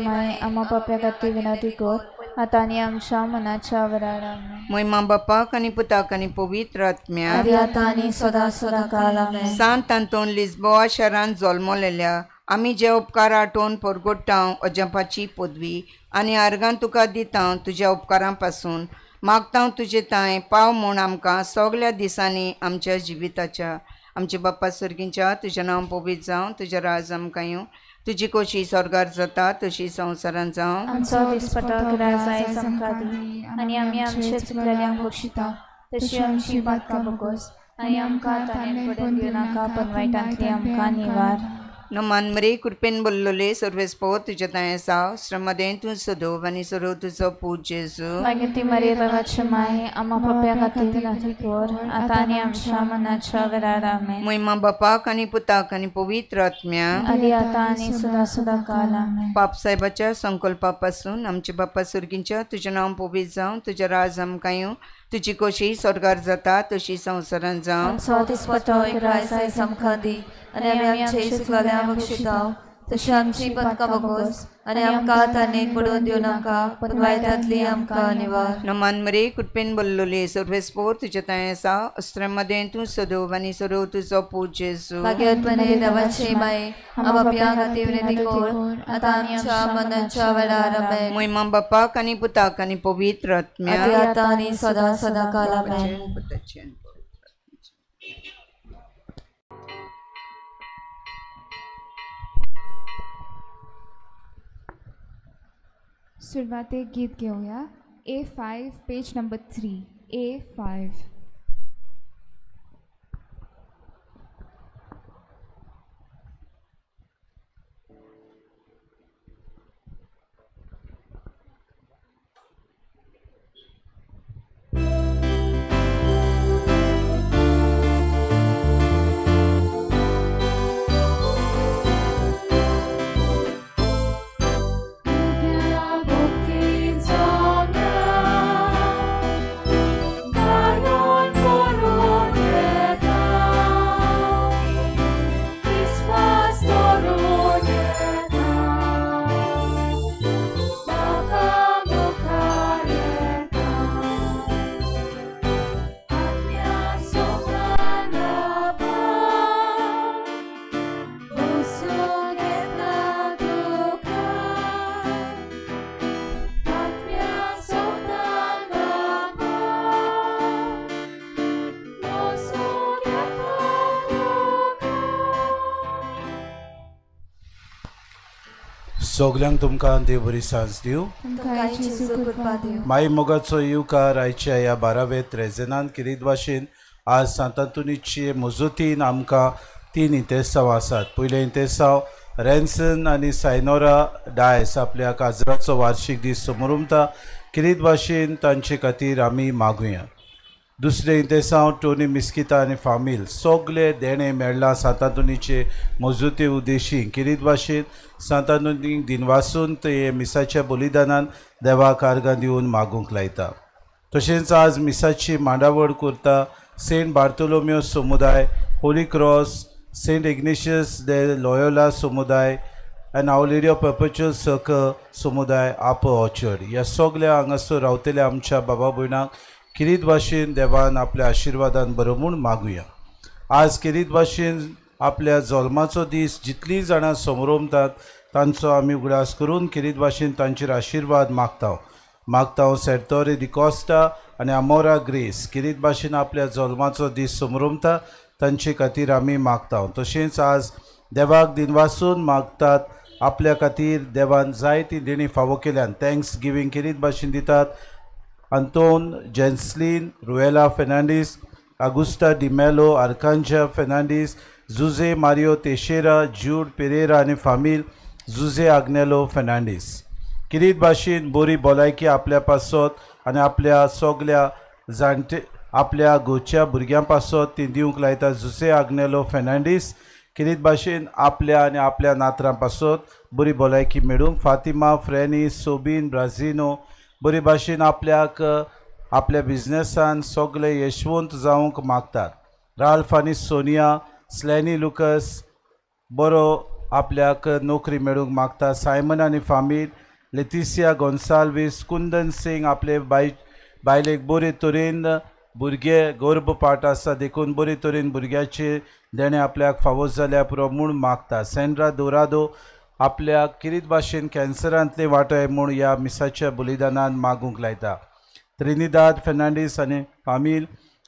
माय आम्हा पाप्या खातीर विनंती कर आतां आनी आमच्या मनाच्या वेळार. आमेन. महिमा बापाक आनी पुताक आनी पवित्र आत्म्याक आदी आतां आनी सदां सदां काल. आमेन. सांत आंतोन लिस्बोआ शारांत जल्मलेल्या आमी जे उपकार आठोवन परगोट्टां अजपाची पदवी आनी आर्गां तुका दिता तुज्या उपकारां पासून मागता तुजे तांय पाव म्हूण आमकां सगल्या दिसांनी आमच्या जिविताच्या. आमच्या बाप्पा सर्गीच्या तुजें नांव पवित्र जावं, तुजें राज आमकां येवं, तुजी खोशी स्वर्गार जाता तशी संवसारांत जावं. आमचो दिसपटो राज आयज आमकां दी आनी आमी आमचे चुकलेल्यांक बक्षिता तशी आमची पातकां बोगोस आनी आमकां ताणें पडून दिवं नाका पूण वायटांतली आमकां निवार. नमान मरे कृपेन बोल्लोले सर्वेस्पोर तुज्या थंय आसा, श्रमदें तूं सदोव आनी सदोव तुजो पूत जेजू. मागीर ती मरे देवाची माय आम्हा पाप्या खातीर विनंती कर आतां आनी आमच्या मनाच्या वेळार. आमेन. महिमा बापाक आनी पुताक आनी पवित्र आत्म्याक आदी आतां आनी सदां सदां काल. आमेन. पाप साहेबाच्या संकल्पा पासून आमच्या बाप्पा सर्गींच्या तुजें नांव पवित्र जावं, तुजें राज आमकां येवं, तुजी खोशी स्वर्गार जाता तशी संवसारांत जावं. आमचो दिसपटो राज आयज आमकां दी आनी आमी आमचे चुकलेल्यांक बक्षिता तशी आमची पातकां बोगोस आनी आमकां ताणें पडून दिवं नाका पूण वायटांतली आमकां निवार. नमान मरे कृपेन बोल्लोले सर्वेस्पोर तुज्या थंय आसा, अस्त्रमदें तूं सदोव आनी सदोव तुजो पूत जेजू. भाग्यवत मरे देवाचे माये आमच्या पापयां खातीर विनंती कर आतां आमच्या मनाच्या वेळार. आमेन. महिमा बापाक आनी पुताक आनी पवित्र आत्म्याक आदी आतां आनी सदां सदां काल. आमेन. सुरवातेक गीत घेवया A5 page number 3 A5. सगल्यांक तुमकां देव बरी सांज दिवं. माई मोगाचो येवकार आयच्या ह्या 12व्या त्रेजेनान किरीत भाशेन आज सांतांतोनीचे मजतीन आमकां 3 इंतेसांव आसात. पयलें इंतेसांव रॅन्सन आनी सायनोरा डायस आपल्या काजराचो वार्शीक दीस समरुमता. किरीत भाशेन तांचे खातीर आमी मागुया. दुसरें इंतेसांव टोनी मिस्किता आनी फामील सगळे देणें मेळ्ळां सांतांतोनीचे मजुती उद्देशी. किरीत भाशेन सांतांतोनीक दिनवासून ते मिसाच्या बलिदानान देवाक आर्गां दिवन मागूंक लायता. तशेंच आज मिसाची मांडावळ करता सेंट बार्तोलोमियो समुदाय, Holy Cross, Saint Ignatius de Loyola समुदाय आनी Our Lady of Perpetual Succour समुदाय आप ऑर्चर्ड. ह्या सगल्या हांगासर रावतल्या आमच्या बाबा भयणांक किरीत भाशेन देवान आपल्या आशिर्वादान बरो म्हूण मागुया. आज किरीत भाशेन आपल्या जल्माचो दीस जितलीं जाणां समरोमतात तांचो आमी उगडास करून किरीत भाशेन तांचेर आशिर्वाद मागता. मागता सेर्तोरे डिकॉस्टा आनी आमोरा ग्रेस किरीत भाशेन आपल्या जल्माचो दीस समरोमता तांचे खातीर आमी मागता. तशेंच आज देवाक दिनवासून मागतात आपल्या खातीर देवान जायती देणी फावो केल्यान thanks giving किरीत भाशेन दितात Anton, Jenslin, Ruela Fernandes, Augusta D'Mello, Arkanza Fernandes, Jose Mario Teixeira, Jude Pereira आनी फामील, जुझे आग्नेलो फेर्नांडीस. किरीत भाशेन बरी भलायकी आपल्या पासत आनी आपल्या सगल्या जाणटे आपल्या घरच्या भुरग्यां पासत ती दिवंक लायता जुझे आग्नेलो फेर्नांडीस. किरीत भाशेन आपल्या आनी आपल्या नातरां पासत बरी भलायकी मेळूंक फातिमा फ्रेनी सोबीन ब्राझिनो बरी भाशेन आपल्याक आपल्या बिजनेसान सगळे यशवंत जावंक मागतात. राल्फ आनी सोनिया स्लॅनी लुकस बरो आपल्याक नोकरी मेळूंक मागता. सायमन आनी फामील लेतिसिया गोन्साल्वीस कुंदन सिंग आपले बायलेक बरे तरेन भुरगे गर्भपाठ आसा देखून बरे तरेन भुरग्याचे देणें आपल्याक फावो जाल्या पुरो म्हूण मागता. सेंड्रा दोरादो आपल्याक किरीत भाशेन कॅन्सरांतले वांटो म्हूण ह्या मिसाच्या बलिदानान मागूंक लायता. त्रिनिदाद फेर्नांडीस आनी फामील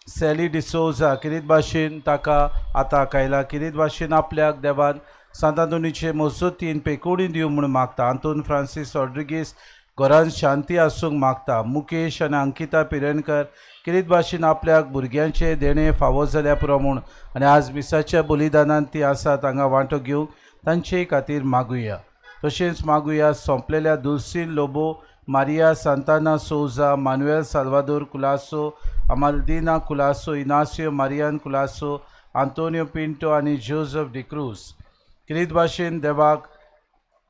सॅली डिसोजा किरीत भाशेन ताका आतां कायला किरीत भाशेन आपल्याक देवान सांतांतोनीचे मजतीन पेकोडी दिवं म्हूण मागता. आंतोन फ्रांसीस रॉड्रिगीस घरांत शांती आसूंक मागता. मुकेश आनी अंकिता पिरणकर किरीत भाशेन आपल्याक भुरग्यांचे देणें फावो जाल्या पुरो म्हूण आनी आज मिसाच्या बलिदानान ती आसात हांगा वांटो घेवंक तांचे खातीर मागुया. तशेंच मागुया सोंपलेल्या दुलसीन लोबो मारिया सांताना सोजा मानुएल साल्वादोर कुलासो अमालदिना कुलासो इनासियो मारियान कुलासो आंतोनियो पिंटो आनी जोजफ डिक्रूज. किरीत भाशेन देवाक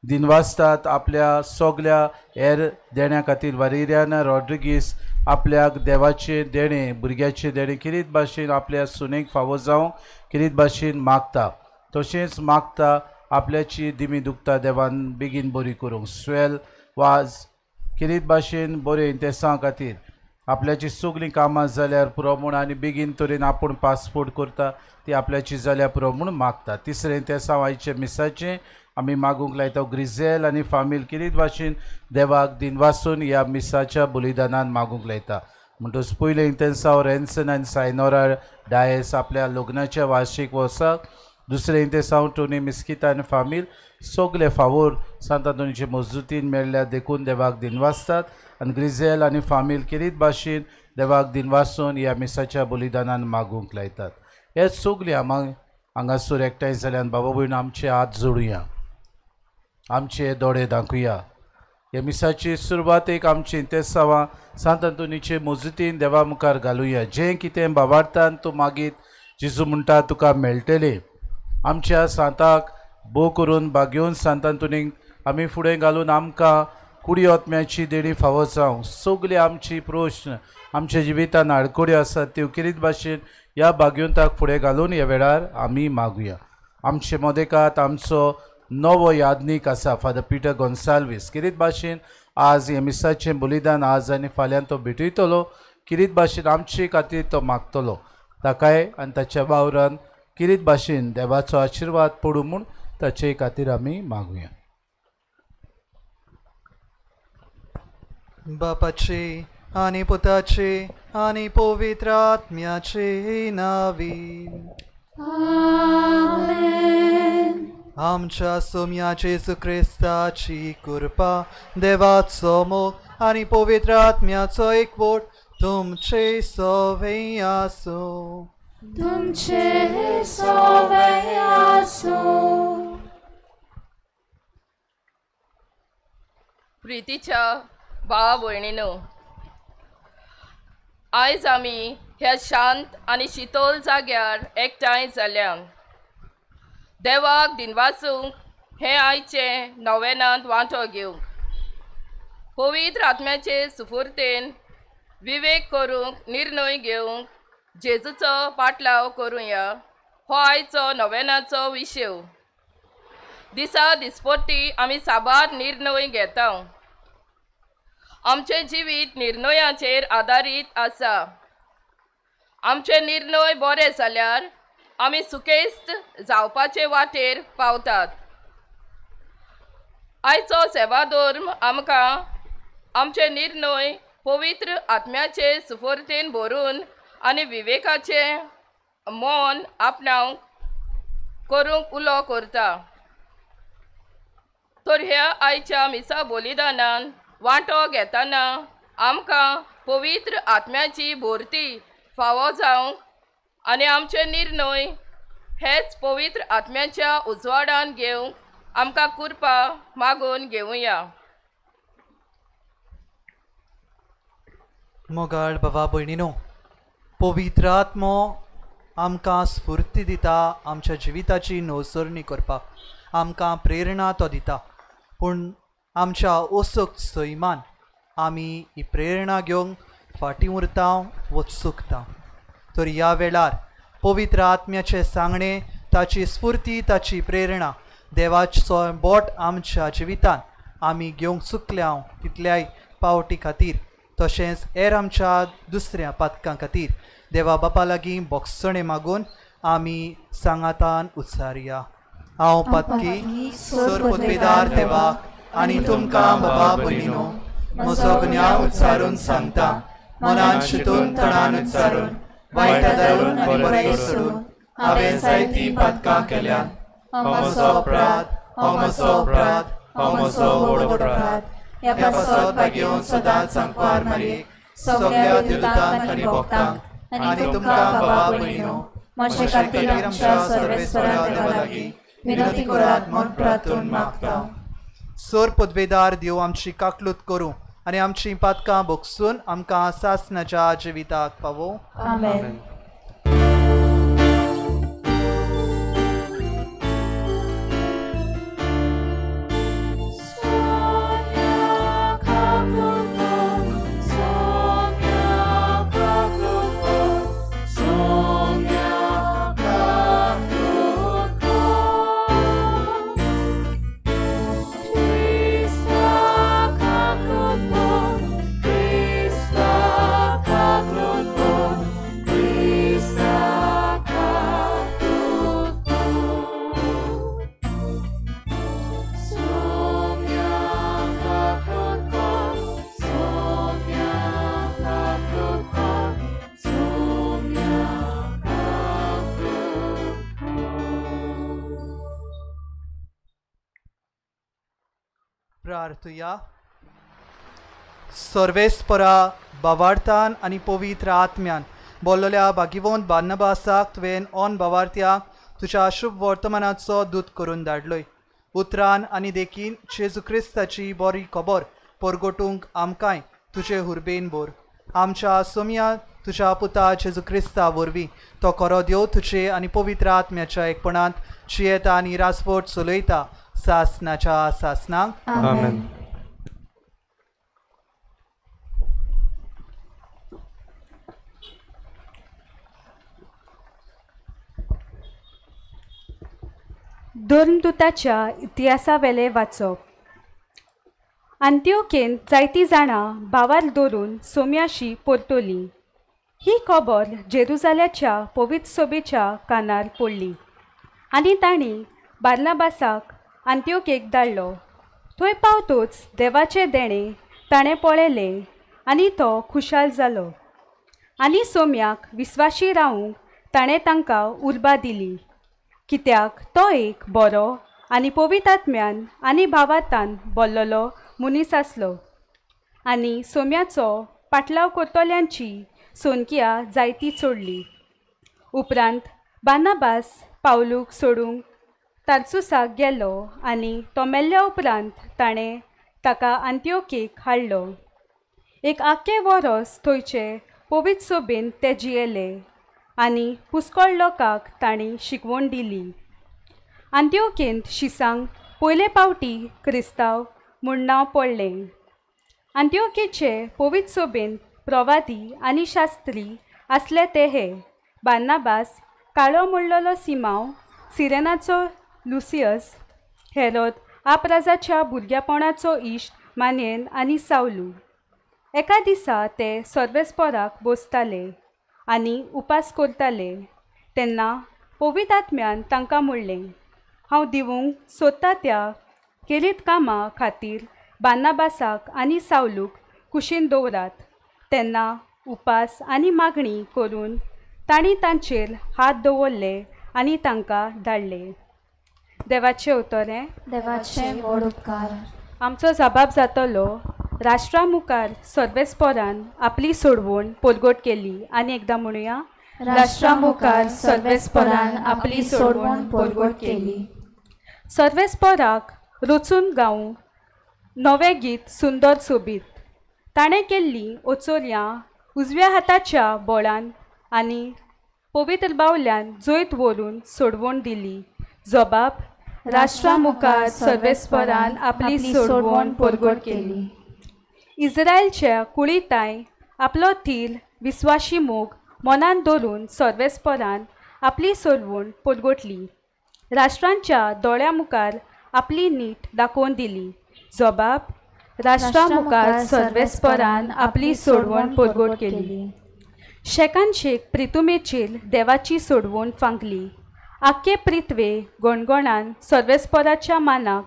दिनवासतात आपल्या सगल्या हेर देण्या खातीर. वारिरियाना रॉड्रिगीस आपल्याक देवाचें देणें भुरग्याचें देणें किरीत भाशेन आपल्या सुनेक फावो जावंक किरीत भाशेन मागता. तशेंच मागता आपल्याची दिमी दुखता देवान बेगीन बरी करूंक. स्वेल वाज किरीत भाशेन बरें इंतेसां खातीर आपल्याची सगळीं कामां जाल्यार पुरो म्हूण आनी बेगीन तरेन आपूण पासपोर्ट करता ती आपल्याची जाल्यार पुरो म्हूण मागता. तिसरें इंतेसांव आयचें मिसाचें आमी मागूंक लायता ग्रिझेल आनी फामील किरीत भाशेन देवाक दिनवासून ह्या मिसाच्या बलिदानान मागूंक लायता. म्हणटच पयलें इंतेसांव रेन्सन आनी सायनोरा डायस आपल्या लग्नाच्या वार्शीक वर्साक. दुसरें इंतेसांव टोनी मिस्किता आनी फामील सगळे फावोर सांतांतोनीचे मजदूतीन मेळ्ळ्या देखून देवाक दिनवासतात आनी ग्रिझेल आनी फामील किरीत भाशेन देवाक दिनवासून ह्या मिसाच्या बलिदानान मागूंक लायतात. हे सगळे आमी हांगासर एकठांय जाल्यान बाबा भयण आमचे हात जोडुया, आमचे दोळे दाखुया. ह्या मिसाची सुरवातेक आमची इंतेसांवां सांतांतोनीचे मजतीन देवा मुखार घालुया. जें कितें बाबार्थान तूं मागीत जेजू म्हणटा तुका मेळटलें. आमच्या सांताक भोव करून बागेवन सांतांतोनीक आमी फुडें घालून आमकां कुडी आत्म्याची देणी फावो जावं. सगळे आमची प्रश्न आमच्या जिवितान आडखळ्यो आसात त्यो किरीत भाशेन ह्या बागेवंताक फुडें घालून ह्या वेळार आमी मागुया. आमचे मदेकात आमचो नवो यादनीक आसा फादर पिटर गोन्साल्वीस. किरीत भाशेन आज हे मिसाचें बलिदान आज आनी फाल्यां तो भेटयतलो. किरीत भाशेन आमचे खातीर तो मागतलो. ताकाय आनी ताच्या वावरान किरीत भाशेन देवाचो आशिर्वाद पडूं म्हूण ताचे खातीर आमी मागुया. बापाचे आनी पुताचे आनी पवित्र आत्म्याचे नावी आमेन. आमच्या सोम्या जेजू क्रिस्ताची कृपा देवाचो मोग आनी पवित्र आत्म्याचो एकवट तुमचे सवे आसूं. तुमचे सवे आसूं. प्रितीच्या भावा भयणीनो, आयज आमी ह्या शांत आनी शितोल जाग्यार एकठांय जाल्या देवाक दिनवासूंक हें आयचें नवेनांत वांटो घेवंक पवित्र आत्म्याचे सुफुर्तेन विवेक करूंक निर्णय घेवंक जेजूचो पाटलाव करुया हो आयचो नवेनाचो विशय. दिसा दिसपट्टी आमी साबार निर्णय घेता. आमचें जिवीत निर्णयाचेर आदारीत आसा. आमचे निर्णय बरे जाल्यार आमी सुखेस्त जावपाचे वाटेर पावतात. आयचो सेवाधर्म आमकां आमचे निर्णय पवित्र आत्म्याचे सुफर्तेन भरून आनी विवेकाचें मन आपणावंक करूंक उलो करता. तर ह्या आयच्या मिसा बलिदानान वांटो घेतना आमकां पवित्र आत्म्याची भरती फावो जावंक आनी आमचे निर्णय हेच पवित्र आत्म्याच्या उजवाडान घेवंक आमकां कुरपा मागून घेवया. मोगाळ बाबा भयणीनो, पवित्र आत्मो आमकां स्फूर्ती दिता आमच्या जिविताची नवसरणी करपाक, आमकां प्रेरणा तो दिता. पूण आमच्या ओसक सैमान आमी ही प्रेरणा घेवंक फाटीं उरता वो चुकता. तर ह्या वेळार पवित्र आत्म्याचें सांगणें, ताची स्फूर्ती, ताची प्रेरणा, देवाचो बोट आमच्या जिवितान आमी घेवंक चुकल्या तितल्याय पावटी खातीर, तशेंच हेर आमच्या दुसऱ्या पातकां खातीर देवा बापा लागीं बोगसणें मागून आमी सांगातान उच्चारया. हांव पातकी सर पदवेदार देवाक आनी तुमकां बाबा भयणीनो म्हजो गुन्यांव उच्चारून सांगता, मनान चिंतून तणान उच्चारून, वायट धरून आनी बरें सोडून हांवें जायतीं पातकां केल्यात. म्हजो अपराध, म्हजो अपराध, म्हजो व्हड अपराध. ह्या पासत भाग्योवन सदांच सांगपार मारयेक सगळ्या देवतांक आनी भक्तांक आनी तुमकां बाबा भयणीनो म्हजे खातीर आमच्या सर्वेस्परा देवा लागीं विनंती करात म्हूण प्रार्थून मागता. सर पदवेदार देव आमची काकलूत करूं आनी आमची पातकां भोगसून आमकां सासणाच्या जिविताक पावो. आमेन. प्रार्थुया. सर्वेस्परा बावार्थान आनी पवित्र आत्म्यान बोल्लोल्या भागिवंत बार्नबासाक तुवें ऑन बावार्थ्यांक तुज्या शुभ वर्तमानाचो दूत करून धाडलोय. उतरान आनी देखीन जेजू क्रिस्ताची बरी खबर परगटूंक आमकांय तुजे हुर्बेन बोर. आमच्या सोमया तुज्या पुता जेजू क्रिस्ता वरवीं तो खरो देव तुजे आनी पवित्र आत्म्याच्या एकपणांत जियेता आनी राजवट चलयता सासनाच्या सासनाक. आमेन. धर्मदूताच्या इतिहासावेलें वाचप. आंतिओकेंत जायतीं जाणां भावार दवरून सोम्याशी परतली. ही खबर जेरुजाल्याच्या पवित्र सभेच्या कानार पडली आनी तांणी बार्नाबासाक आंतिओकेक धाडलो. थंय पावतूच देवाचें देणें ताणें पळयलें आनी तो खुशाल जालो आनी सोम्याक विस्वाशी रावूंक ताणें तांकां उर्बा दिली, कित्याक तो एक बरो आनी पवित्र आत्म्यान आनी भावार्थान बोल्लोलो मनीस आसलो. आनी सोम्याचो पाटलाव करतल्यांची सोनकिया जायती चोडली. उपरांत बार्नाबास पावलूक सोडूंक तार्सुसाक गेलो आनी तो मेल्ल्या उपरांत ताणें ताका आंतिओकेक हाडलो. एक आख्खें वरोस थंयचे पवित्र सोबेन ते जियेले आनी पुस्कळ लोकांक तांणी शिकवण दिली. आंतिओकेंत शिसांक पयले पावटी क्रिस्तांव म्हूण नांव पडलें. आंतिओकेचे पवित्र सोबेन प्रवादी आनी शास्त्री आसले ते हे: बार्नाबास, काळो म्हणलेलो सिमांव, सिरेनाचो लुसियस, हेरोद आपराजाच्या भुरगेपणाचो इश्ट मानेन आनी सावलू. एका दिसा ते सर्वेस्पराक बसताले आनी उपास करताले तेन्ना पवित्र आत्म्यान तांकां म्हणलें, हांव दिवंक सोदता त्या केरीत कामा खातीर बार्नाबासाक आनी सावलूक कुशीन दवरात. तेन्ना उपास आनी मागणी करून तांणी तांचेर हात दवरले आनी तांकां धाडले. देवाचें उतर हें. देवाचे व्हड उपकार. आमचो जबाब जातलो राष्ट्रा मुखार सर्वेस्परान आपली सोडवण परगट केली. आनी एकदां म्हणुया, राष्ट्रा मुखार सर्वेस्परान आपली सोडवण परगट केली. सर्वेस्पराक रचून गावूं नवें गीत सुंदर सोबीत. ताणें केल्ली ओचोर्यां उजव्या हाताच्या बोळान आनी पवित्र बावल्यान जैत व्हरून सोडवण दिली. जबाब राष्ट्रा मुखार सर्वेस्परान आपली सोडवण परगट केली. इस्रायलच्या कुळीताय आपलो थीर विस्वाशी मोग मनान धरून सर्वेस्परान आपली सोडवण परगटली. राष्ट्रांच्या दोळ्या मुखार आपली नीट दाखोवन दिली. जबाब राष्ट्रा मुखार सर्वेस्परान आपली सोडवण परगट केली. शेकान शेक प्रितुमेचेर देवाची सोडवण फांकली. आख्खे प्रिथवे गणगणान सर्वेस्पराच्या मानाक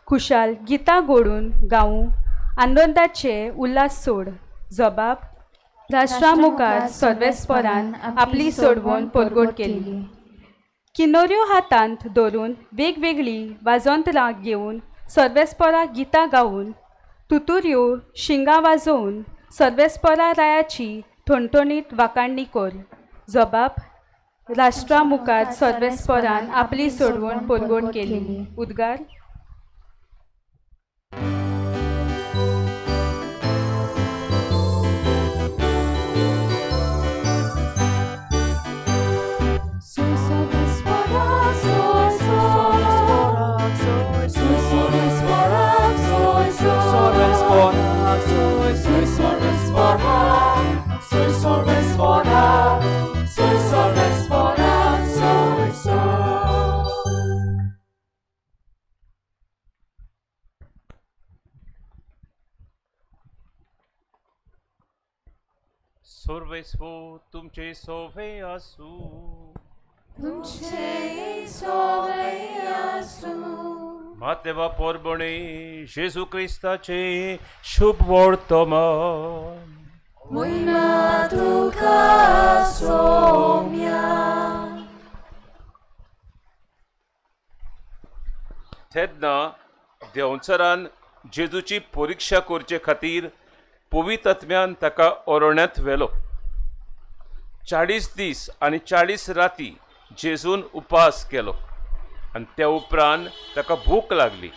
खुशाल गितां घोडून गावूं आनंदाचे उल्हास सोड. जबाब राष्ट्रा मुखार सर्वेस्परान आपली सोडवण परगट केली. किनोऱ्यो हातांत धरून वेगवेगळीं वाजंत्रां घेवन सर्वेस्परा गितां गावन तुतुऱ्यो शिंगां वाजोवन सर्वेस्परा रायाची ठणठणीत वाखाणणी कर. जबाब राष्ट्रा मुखार सर्वेस्परान आपली सोडवण परगट केली. उद्गार. सर्वेस्पो तुमचे सोवे आसू. तुमचे सोवे आसू. मातेवा परबणे जेजू क्रिस्ताचे शुभ वर्तमान. मोहिमा तुका सोम्या. तेन्ना देंवचारान जेजूची परिक्षा करचे खातीर पवित्र आत्म्यान ताका अरण्यांत व्हेलो. 40 दीस आनी 40 राती जेजून उपास केलो आनी त्या उपरांत ताका भूक लागली.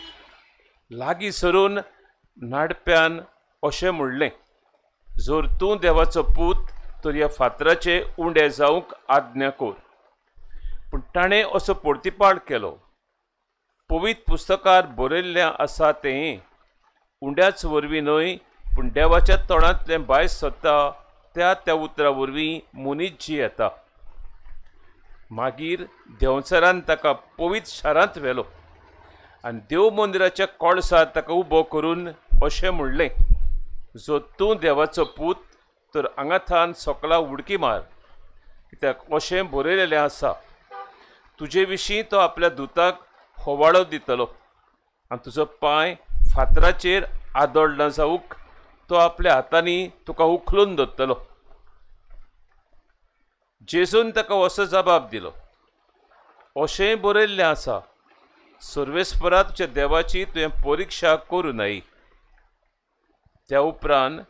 लागीं सरून नाडप्यान अशें म्हणलें, जर तूं देवाचो पूत तर ह्या फातराचे उंडे जावंक आज्ञा कर. पूण ताणें असो प्रतिपाळ केलो, पवित्र पुस्तकार बरयल्लें आसा तें उंड्याच वरवीं न्हय पूण देवाच्या तोंडांतलें भायर सरता त्या त्या उतरा वरवीं मनीस जियेता. मागीर देंवचारान ताका पवित्र शारांत व्हेलो आनी देव मंदिराच्या कळसार ताका उबो करून अशें म्हणलें, जर तूं देवाचो पूत तर हांगाथान सकला उडकी मार, कित्याक अशें बरयलेलें आसा, तुजे विशीं तो आपल्या दुताक होवाळो दितलो आनी तुजो पांय फातराचेर आदळ ना जावंक तो आपल्या हातांनी तुका उखलून धरतलो. जेजून ताका असो जबाब दिलो, अशेंय बरयल्लें आसा, सर्वेस्परा तुज्या देवाची तुवें परिक्षा करूं नये. त्या उपरांत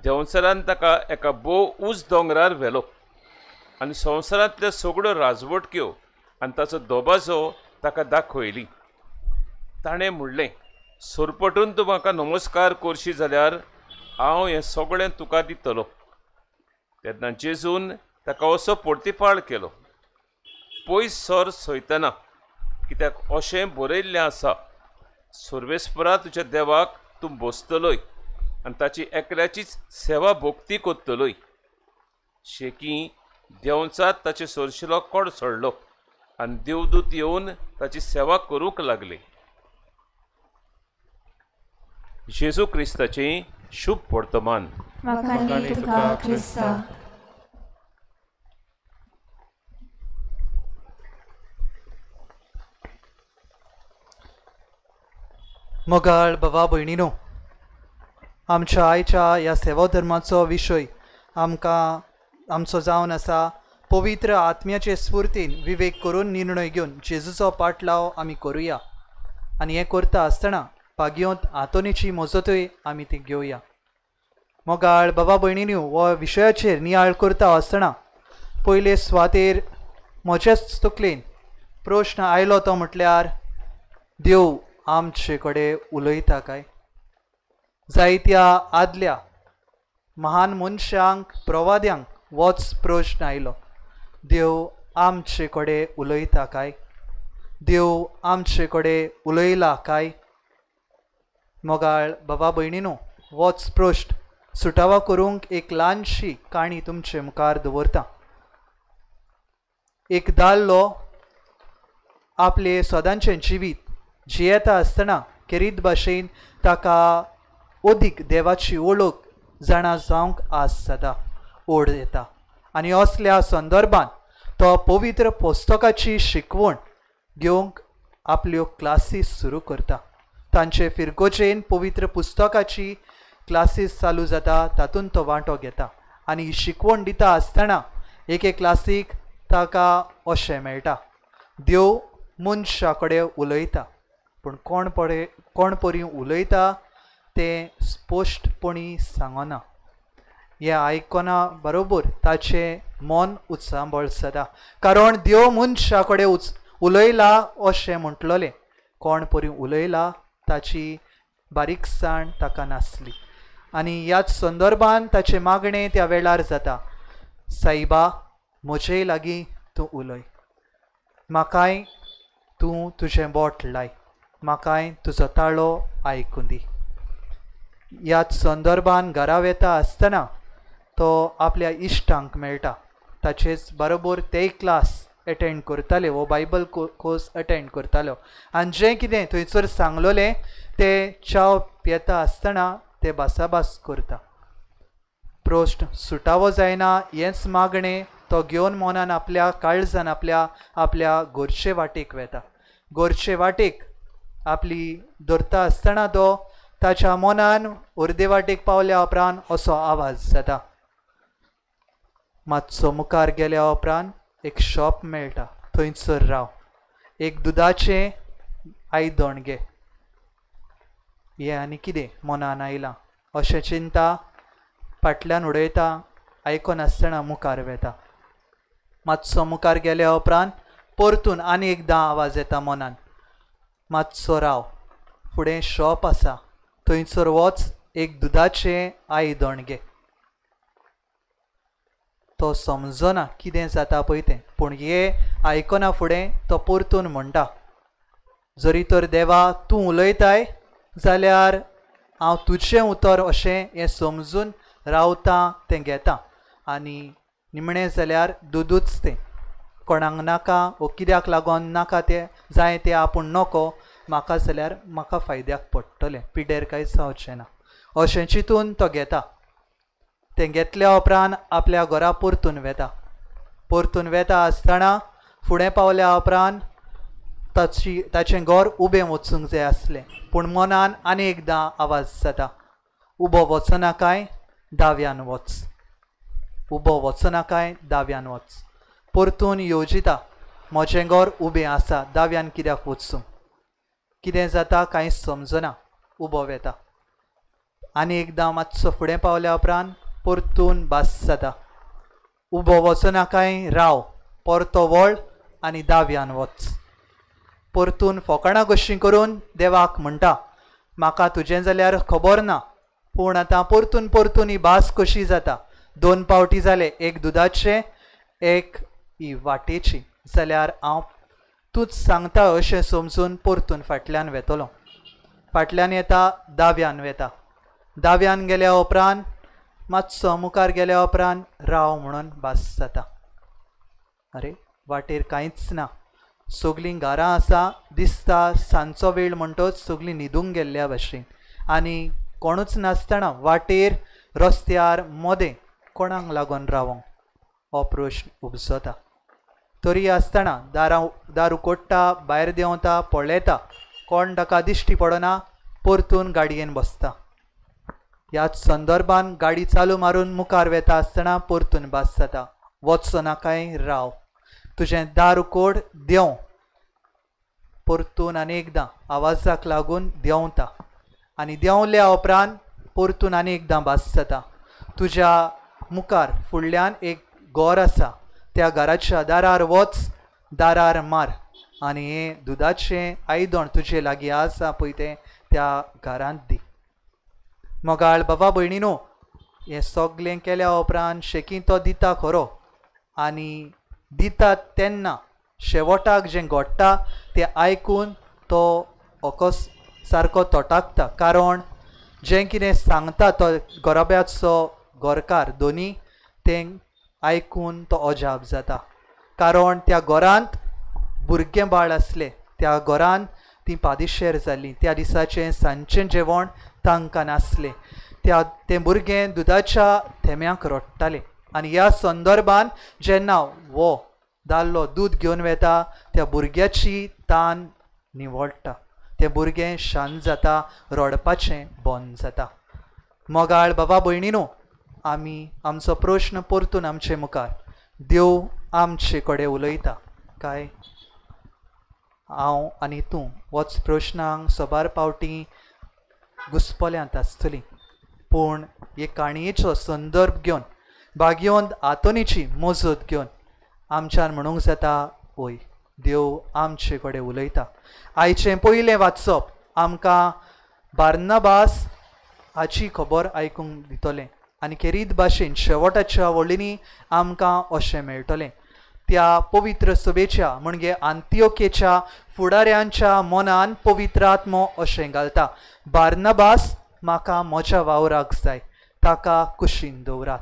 देंवचारान ताका एका भोव उंच दोंगरार व्हेलो आनी संवसारांतल्यो सगळ्यो राजवटक्यो आनी ताचो दबाजो ताका दाखयली. ताणें म्हणलें, सरपटून तूं म्हाका नमस्कार करशी जाल्यार हांव हें सगळें तुका दितलो. तेन्ना जेजून ताका असो प्रतिपाळ केलो, पयस सर सयतना, कित्याक अशें बरयल्लें आसा, सर्वेस्परा तुज्या देवाक तूं बसतलोय आनी ताची एकल्याचीच सेवा भोक्ती करतलोय. शेकी देंवचार ताचे सरशिलो कोड सोडलो आनी देवदूत येवन ताची सेवा करूंक लागले. जेजू क्रिस्ताचें शुभ वर्तमान. मोगाळ बाबा भयणीनो, आमच्या आयच्या ह्या सेवा धर्माचो विशय आमकां आमचो जावन आसा पवित्र आत्म्याचे स्फुर्तीन विवेक करून निर्णय घेवन जेजूचो पाटलाव आमी करुया आनी हें करता आसतना भाग्योंत आंतोनीची मजतूय आमी ती घेवया. मोगाळ बाबा भयणीनी, हो विशयाचेर नियाळ करता आसतना पयले सुवातेर म्हजेच तकलेन प्रश्न आयलो तो म्हटल्यार देव आमचे कडेन उलयता काय? जायत्या आदल्या महान मनशांक, प्रवाद्यांक होच प्रश्न आयलो, देव आमचे कडेन उलयता काय? देव आमचे कडेन उलयला काय? मोगाळ बाबा भयणीनो, होच प्रश्न सुटावा करूंक एक ल्हानशी काणी तुमचे मुखार दवरता. एक दादलो आपले सदांचें जिवीत जियेता आसतना खेरीत भाशेन ताका अदीक देवाची वळख जाणा जावंक आस जाता, ओड येता आनी असल्या संदर्भान तो पवित्र पुस्तकाची शिकवण घेवंक आपल्यो क्लासीस सुरू करता. तांचे फिरगोजेन पवित्र पुस्तकाची क्लासीस चालू जाता, तातूंत तो वांटो घेता आनी शिकवण दिता आसतना एके क्लासीक ताका अशें मेळटा, देव मनशा कडेन उलयता, पूण कोण परी उलयता तें स्पश्टपणी सांगना. हें आयकना बरोबर ताचें मन उत्सांबळ जाता, कारण देव मनशा कडेन उलयला अशें म्हटलें, कोण परी उलयला ताची बारीकसाण ताका नासली. आनी ह्याच संदर्भान ताचें मागणें त्या वेळार जाता, साईबा म्हजे लागीं तूं उलय, म्हाकाय तूं तुजें बोट लाय, म्हाकाय तुजो ताळो आयकूं दी. ह्याच संदर्भान घरा वेता आसतना तो आपल्या इश्टांक मेळटा, ताचेच बरोबर तेय क्लास एटेंड करताले, हो बायबल कोर्स अटेंड करतालो आनी जें कितें थंयसर सांगलोलें तें च्याव पियेता आसतना ते भासाभास करता. प्रश्न सुटावो जायना हेंच मागणें तो घेवन मनान आपल्या काळजान आपल्या आपल्या घरचे वाटेक वेता. घरचे वाटेक आपली धरता आसतना तो ताच्या मनान अर्दे वाटेक पावल्या उपरांत असो आवाज जाता. मातसो मुखार गेल्या उपरांत एक शॉप मेळटा, थंयसर राव, एक दुदाचें आयदण घे. हें आनी कितें मनान आयलां अशें चिंता फाटल्यान उडयता, आयकनासतना मुखार वेता. मातसो मुखार गेल्या उपरांत परतून आनी एकदां आवाज येता मनान, मातसो राव, फुडें शॉप आसा, थंयसर वच, एक दुदाचें आयदण घे. तो समजना कितें जाता पळय तें, पूण हें आयकना फुडें तो परतून म्हणटा, जरी तर देवा तूं उलयताय जाल्यार हांव तुजें उतर अशें हें समजून रावता, तें घेता आनी निमणें जाल्यार दुदूच तें, कोणाक नाका वो कित्याक लागून नाका तें जाय तें आपूण नको, म्हाका जाल्यार म्हाका फायद्याक पडटलें, पिड्ड्यार कांय जावचें ना अशें चिंतून तो घेता. तें घेतल्या उपरांत आपल्या घरा परतून वेता. परतून वेता आसतना फुडें पावल्या उपरांत ताचें घर उबें वचूंक जाय आसलें, पूण मनान आनी एकदां आवाज जाता, उबो वचना काय दाव्यान वच, उबो वचना काय दाव्यान वच. परतून येवजिता, म्हजें घर उबें आसा, दाव्यान कित्याक वचूं? कितें जाता कांयच समजना, उबो वेता. आनी एकदां मातसो फुडें पावल्या उपरांत परतून भास जाता, उबो वचना काय राव, परतो वळ आनी दाव्यान वच. परतून फोकाणां कशीं करून देवाक म्हणटा, म्हाका तुजें जाल्यार खबर ना, पूण आतां परतून परतून ही भास कशी जाता, दोन पावटी जाले, एक दुदाचें एक ही वाटेची, जाल्यार हांव तूंच सांगता अशें समजून परतून फाटल्यान वेतलो. फाटल्यान येता, दाव्यान वेता. दाव्यान गेल्या उपरांत मातसो मुखार गेल्या उपरांत राव म्हणून भास जाता. अरे वाटेर कांयच ना, सगलीं घरां आसा दिसता, सांजचो वेळ म्हणटच सगलीं न्हिदूंक गेल्ल्या भाशेन आनी कोणूच नासतना वाटेर रस्त्यार मदें कोणाक लागून रावोंक हो प्रश्न उपजता. तरी आसतना दार उकोडटा, भायर देंवता, पळयता, कोण ताका दिश्टी पडना, परतून गाडयेन बसता. ह्याच संदर्भान गाडी चालू मारून मुखार वेता आसतना परतून भास जाता, वचो ना काय राव, तुजें दार उकोड, देंव. परतून आनी एकदां आवाजाक लागून देंवता आनी देंवल्या उपरांत परतून आनी एकदां भास जाता, तुज्या मुखार फुडल्यान एक घर आसा, त्या घराच्या दारार वच, दारार मार आनी हें दुदाचें आयदण तुजे लागीं आसा पळय तें त्या घरांत दी. मोगाळ बाबा भयणीनो, हें सगळें केल्या उपरांत शेकी तो दिता खरो, आनी दिता तेन्ना शेवटाक जें घडटा तें आयकून तो अकस सारको तोटाकता, कारण जें कितें सांगता तो गोराब्याचो गोरकार दोनी तें आयकून तो अजाप जाता, कारण त्या घरांत भुरगें बाळ आसलें, त्या घरांत ती पादिशेर जाल्ली, त्या दिसाचें सांजचें जेवण तांकां नासलें, त्या तें भुरगें दुदाच्या थेंब्याक रडटालें. आनी ह्या संदर्भान जेन्ना वो दादलो दूद घेवन वेता त्या भुरग्याची तान निवळटा, तें भुरगें शांत जाता, रडपाचें बंद जाता. मोगाळ बाबा भयणीनो, आमी आमचो प्रश्न परतून आमचे मुखार, देव आमचे कडेन उलयता काय? हांव आनी तूं वच प्रश्नांक सबार पावटी घुसपल्यांत आसतली, पूण हे काणयेचो संदर्भ घेवन भाग्यवंत आंतोनीची मजत घेवन आमच्यान म्हणूंक जाता, वय देव आमचे कडेन उलयता. आयचें पयलें वाचप आमकां बार्नाबास हाची खबर आयकूंक दितलें आनी खेरीत भाशेन शेवटाच्या वळींनी आमकां अशें मेळटलें, त्या पवित्र सभेच्या म्हणजे आंतियोकेच्या फुडाऱ्यांच्या मनान पवित्र आत्मो अशें घालता, बार्नाबास म्हाका म्हज्या वावराक जाय, ताका कुशीन दवरात.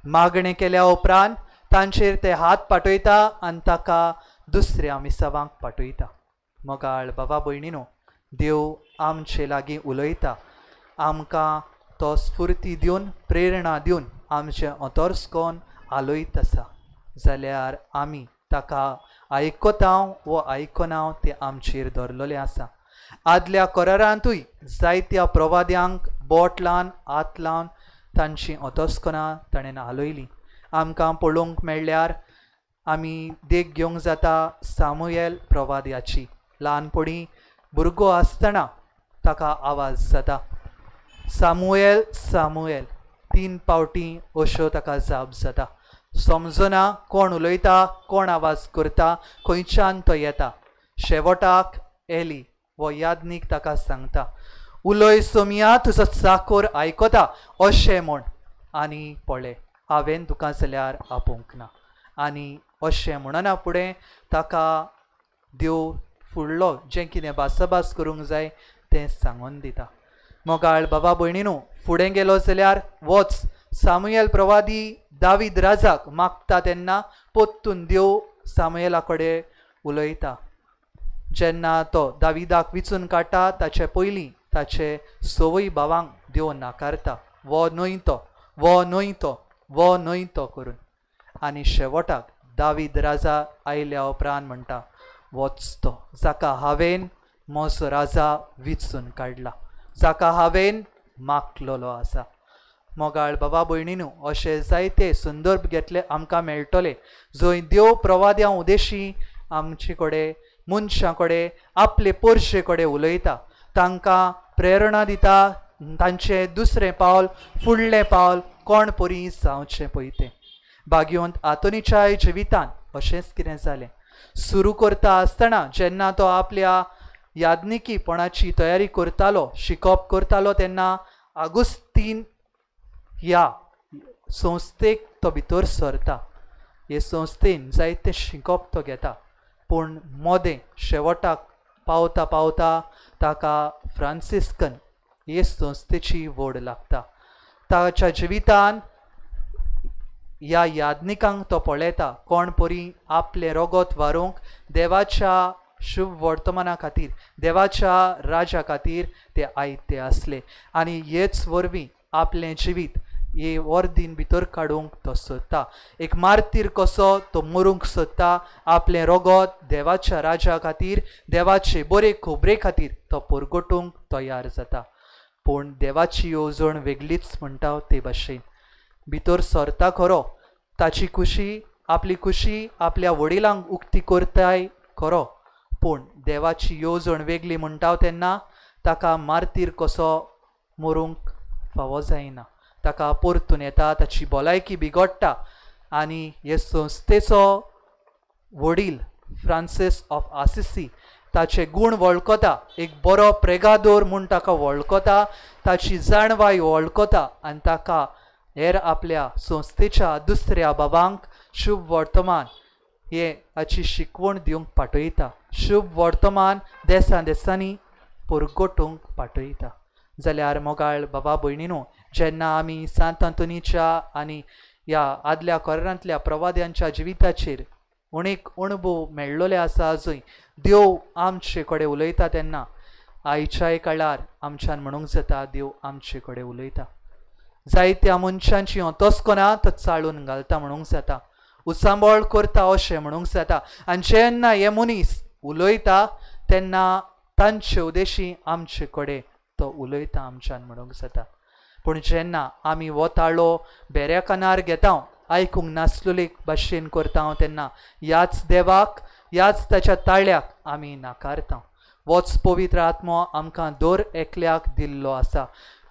मागणें केल्या उपरांत तांचेर ते हात पाठयता आनी ताका दुसऱ्या मिसावांक पाठयता. मोगाळ बाबा भयणीनो, देव आमचे लागीं उलयता, आमकां तो स्फुर्ती दिवन प्रेरणा दिवन आमचें अंतरस्कोन आलोयत आसा, जाल्यार आमी ताका आयकता वो आयकना तें आमचेर दवरलेलें आसा. आदल्या करारांतूय जायत्या प्रवाद्यांक बोट लावन हात लावन तांची अंतस्कनां ताणें आलयलीं. आमकां पळोवंक मेळ्ळ्यार आमी देख घेवंक जाता सामुएल प्रवाद्याची. ल्हानपणी भुरगो आसतना ताका आवाज जाता, सामुएल सामुएल, 3 पावटी अश्यो ताका जाप जाता. समजना कोण उलयता, कोण आवाज करता, खंयच्यान तो येता. शेवटाक एली वो यादनीक ताका सांगता, उलय सोमिया, तुजो चाकोर आयकता अशें म्हण, आनी पळय हांवें तुका जाल्यार आपोवंक ना. आनी अशें म्हणना फुडें ताका देव फुडलो जें कितें भासाभास करूंक जाय तें सांगून दिता. मोगाळ बाबा भयणीनो, फुडें गेलो जाल्यार वच सामुएल प्रवादी दावीद राजाक मागता तेन्ना पोत्तून देव सामुएला कडेन उलयता. जेन्ना तो दाविदाक विचून काडटा ताचे पयलीं ताचे सवय भावांक देव नाकारता, वो न्हय तो, वो न्हय तो, वो न्हय तो करून. आनी शेवटाक दावीद राजा आयल्या उपरांत म्हणटा, वच तो जाका हांवें म्हजो राजा विचून काडला, जाका हांवें मागलेलो आसा. मोगाळ बाबा भयणीनू, अशे जायते संदर्भ घेतले आमकां मेळटले जंय देव प्रवाद्यां उदेशी आमचे कडेन, मनशां कडेन, आपले पोरशे कडेन उलयता, तांकां प्रेरणा दिता, तांचें दुसरें पावल फुडलें पावल कोण परी जावचें पळय तें. भाग्यवंत आंतोनीच्या जिवितान अशेंच कितें जालें. सुरू करता आसतना जेन्ना तो आपल्या याज्ञिकीपणाची तयारी करतालो, शिकप करतालो, तेन्ना आगुस्तीन ह्या संस्थेक तो भितर सरता. हे संस्थेन जायतें शिकप तो घेता, पूण मोदें शेवटाक पावता पावता ताका फ्रांसिस्कन हे संस्थेची वोड लागता. ताच्या जिवितान ह्या याज्ञिकांक तो पळयता कोण परी आपलें रगत वारोवंक देवाच्या शुभ वर्तमाना खातीर, देवाच्या राजा खातीर ते आयते आसले आनी हेच वरवीं आपलें जिवीत हे वर्दीन भितर काडूंक तो सोदता. एक मार्तीर कसो तो मरूंक सोदता, आपलें रगत देवाच्या राजा खातीर, देवाचे बरे खोबरे खातीर तो परगटूंक तयार जाता. पूण देवाची येवजण वेगळीच म्हणटा ते भाशेन भितर सरता खरो, ताची खुशी आपली खुशी आपल्या वडिलांक उक्ती करताय खरो, पूण देवाची येवजण वेगळी म्हणटा तेन्ना ताका मार्तीर कसो मरूंक फावो जायना. ताका परतून येता, ताची भलायकी बिगडटा आनी हे संस्थेचो वडील फ्रांसीस ऑफ आसिसी ताचे गूण वळखता, एक बरो प्रेगादोर म्हूण ताका वळखता, ताची जाणवाय वळखता आनी ताका हेर आपल्या संस्थेच्या दुसऱ्या बाबांक शुभ वर्तमान हे हाची शिकवण दिवंक पाठयता, शुभ वर्तमान देसां देसांनी परगटूंक पाठयता. जाल्यार मोगाळ बाबा भयणीनो, जेन्ना आमी सांत आंतोनीच्या आनी ह्या आदल्या कोरांतल्या प्रवाद्यांच्या जिविताचेर अनेक अणभव मेळ्ळोले आसा जंय देव आमचे कडेन उलयता, तेन्ना आयच्याय काळार आमच्यान म्हणूंक जाता देव आमचे कडेन उलयता. जायत्या मनशांची अंतस्कनां तो चाळून घालता म्हणूंक जाता, उचांबळ करता अशें म्हणूंक जाता. आनी जेन्ना हे मनीस उलयता तेन्ना तांचे उद्देशी आमचे कडेन तो उलयता आमच्यान म्हणूंक जाता. पूण जेन्ना आमी हो ताळो बेऱ्या कानार घेता, आयकूंक नासलेले भाशेन करता, तेन्ना ह्याच देवाक, ह्याच ताच्या ताळ्याक आमी नाकारता. होच पवित्र आत्मो आमकां दर एकल्याक दिल्लो आसा.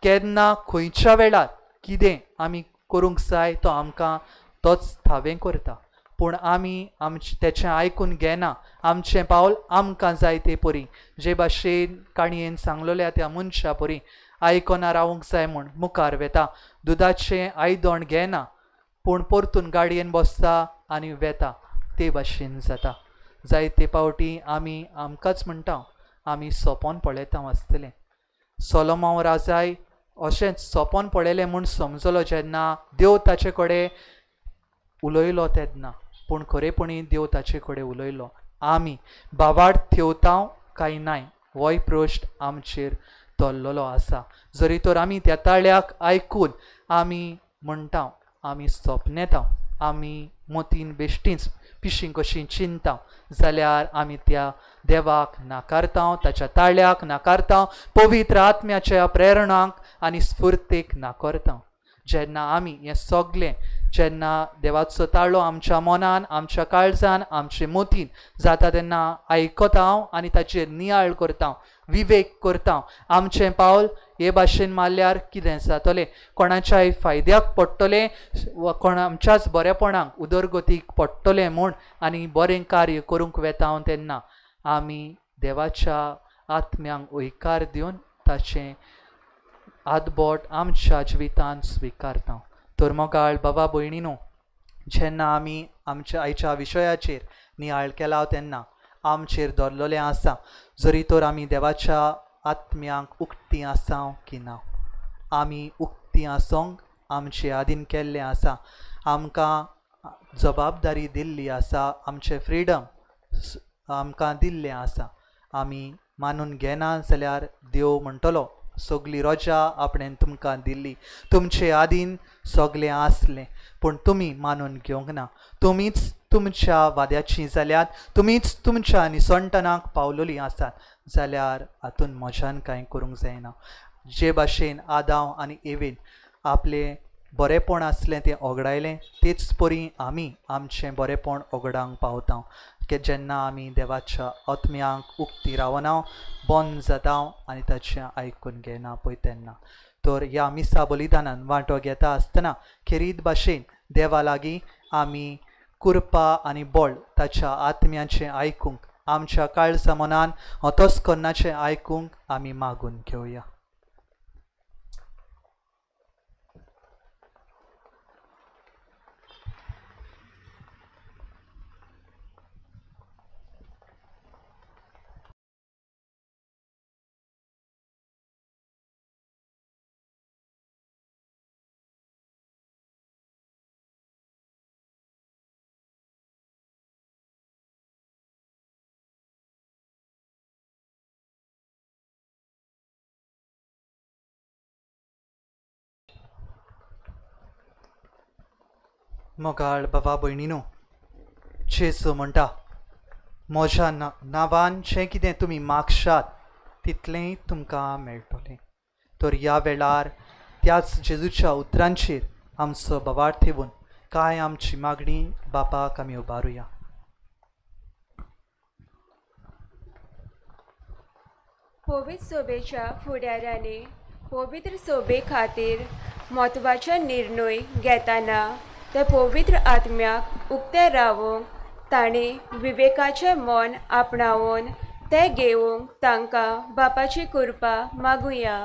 केन्ना खंयच्या वेळार कितें आमी करूंक जाय तो आमकां तोच थावें करता. पूण आमी आमचें तेचें आयकून घेना, आमचें पावल आमकां जाय ते परी जे भाशेन काणयेन सांगलोल्या त्या मनशा परी आयकना रावूंक जाय म्हूण मुखार वेता, दुदाचें आयदण घेना पूण परतून गाडयेन बसता आनी वेता, ते भाशेन जाता. जायते पावटी आमी आमकांच म्हणटा आमी सोंपोन पळयता आसतलें. सोलोमांव राजाय अशेंच सोंपोन पळयलें म्हूण समजलो जेन्ना देव ताचे कडेन उलयलो तेन्ना, पूण खरेपणी देव ताचे कडेन उलयलो. आमी बावाड थेवता काय नाय होय प्रश्न आमचेर दवरलेलो आसा. जरी तर आमी त्या ताळ्याक आयकून आमी म्हणटा, आमी सपनेता, आमी मतीन बेश्टींच पिशीं कशीं चिंता, जाल्यार आमी त्या देवाक नाकारता, ताच्या ताळ्याक नाकारता, पवित्र आत्म्याच्या प्रेरणाक आनी स्फुर्तीक नाकारता. जेन्ना आमी हें सगळें, जेन्ना देवाचो ताळो आमच्या मनान, आमच्या काळजान, आमचे मतीन जाता तेन्ना आयकता आनी ताचेर नियाळ करता, विवेक करता. आमचें पावल हे भाशेन मारल्यार कितें जातलें, कोणाच्याय फायद्याक पडटलें वा कोण आमच्याच बरेपणाक उदरगतीक पडटलें म्हूण आनी बरें कार्य करूंक वेता तेन्ना आमी देवाच्या आत्म्यांक हयकार दिवन ताचें आदबोट आमच्या जिवितांत स्विकारता. तर मोगाळ बाबा भयणीनो, जेन्ना आमी आमच्या आयच्या विशयाचेर नियाळ केला तेन्ना आमचेर दवरलेलें आसा जरी तर आमी देवाच्या आत्म्यांक उक्ती आसा की ना. आमी उक्ती आसूंक आमचे आदीन केल्लें आसा, आमकां जबाबदारी दिल्ली आसा, आमचें फ्रिडम आमकां दिल्लें आसा. आमी मानून घेना जाल्यार देव म्हणटलो सगली रोजा आपणें तुमकां दिल्ली, तुमचे आदीन सगलें आसलें, पूण तुमी मानून घेवंक ना. तुमीच तुमच्या वाद्याची जाल्यात, तुमीच तुमच्या निसणटणाक पावलोली आसात, जाल्यार हातून म्हज्यान कांय करूंक जायना. जे भाशेन आदांव आनी एवेन आपलें बरेंपण आसलें तें ओगडायलें, तेच परी आमी आमचें बरेंपण ओगडांक पावता की जेन्ना आमी देवाच्या आत्म्यांक उक्ती रावना, बंद जाता आनी ताचें आयकून घेना पळय तेन्ना. तर ह्या मिसा बलिदानान वांटो घेता आसतना खेरीत भाशेन देवा लागीं आमी कृपा आनी बळ ताच्या आत्म्याचें आयकूंक, आमच्या काळजा मनान अंतस्करणाचें आयकूंक आमी मागून घेवया. मोगाळ बाबा भयणीनो, जेजू म्हणटा म्हज्या नांवान जें कितें तुमी मागशात तितलेंय तुमकां मेळटलें. तर ह्या वेळार त्याच जेजूच्या उतरांचेर आमचो बोवाळ ठेवून कांय आमची मागणी बापाक आमी उबारुया. पवित्र सोबेच्या फुडाऱ्यांनी पवित्र सोबे खातीर म्हत्वाचे निर्णय घेतना ते पवित्र आत्म्याक उक्ते रावूंक तांणी विवेकाचें मन आपणावन तें घेवंक तांकां बापाची कृपा मागुया.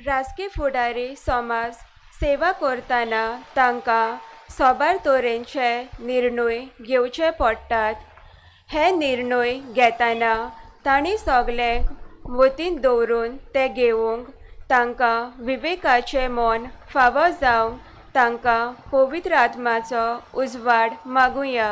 राजकी फुडारी समाज सेवा करतना तांकां सोबार तरेचे निर्णय घेवचे पडटात. हे निर्णय घेतना तांणी सगल्यांक मतींत दवरून ते घेवंक तांकां विवेकाचें मन फावो जावंक तांकां पवित्र आत्माचो उजवाड मागुया.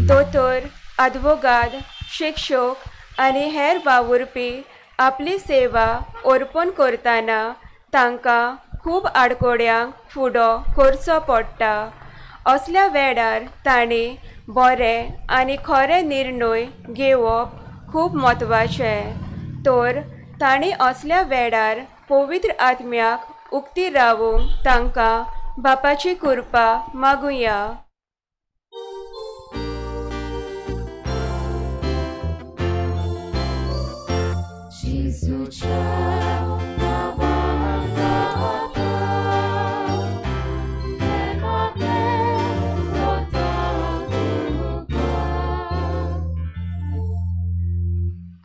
दोतोर, आदवोगाद, शिक्षक आनी हेर वावुरपी आपली सेवा अर्पण करतना तांकां खूब आडकोड्यांक फुडो करचो पडटा. असल्या वेळार तांणी बरे आनी खरे निर्णय घेवप खूब म्हत्वाचें. तर तांणी असल्या वेळार पवित्र आत्म्याक उक्ती रावूंक तांकां बापाची कृपा मागुया.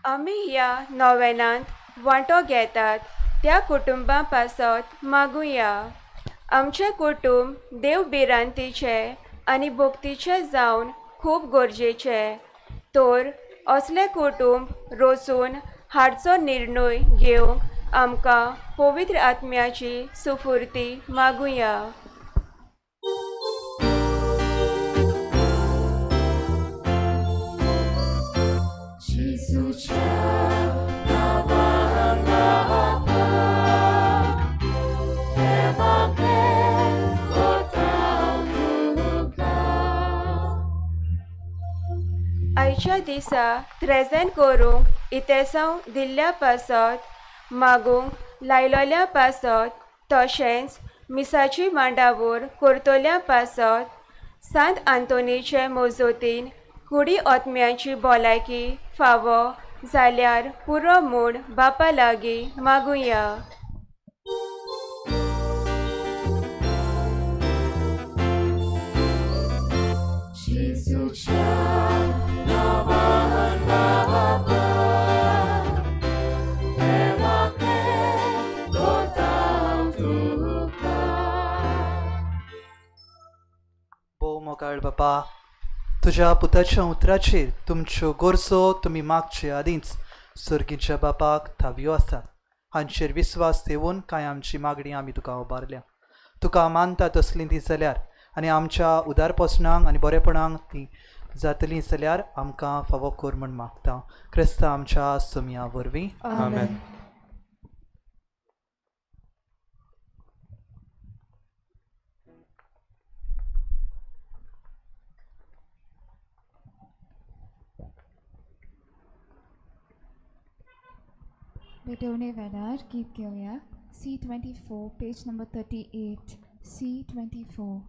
आमी ह्या नोवेनांत वांटो घेतात त्या कुटुंबां पासत मागुया. आमचें कुटुंब देव भिरांतीचें आनी भक्तीचें जावन खूब गरजेचें. तर असलें कुटुंब रचून हाडचो निर्णय घेवंक आमकां पवित्र आत्म्याची सुफुर्ती मागुया. आयच्या दिसा त्रेजेन करूंक इतेसांव दिल्ल्या पासत मागूंक लायलोल्या पासत तशेंच मिसाची मांडावर करतल्या पासत सांत आंतोनीचे मजतीन कुडी आत्म्याची भलायकी फावो जाल्यार पुरो म्हूण बापा लागीं मागुया. भोव मोगाळ बापा, तुज्या पुताच्या उतराचेर तुमच्यो गरजो तुमी मागचे आदींच सर्गीच्या बापाक थाव्यो आसात. हांचेर विस्वास ठेवून कांय आमची मागणी आमी तुका उबारल्या. तुका मानता तसलीं ती जाल्यार आनी आमच्या उदारपोसणांक आनी बरेपणांक ती जातलीं जाल्यार आमकां फावो कर म्हूण मागता. क्रिस्ता आमच्या सोमया वरवीं आमेन. भेटवणे वेळार गीत घेवया. C24 page number 38. C24.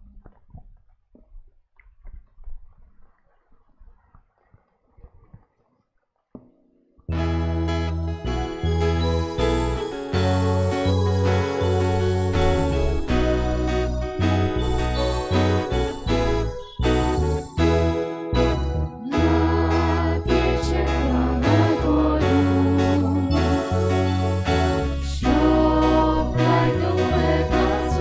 Show I know where that's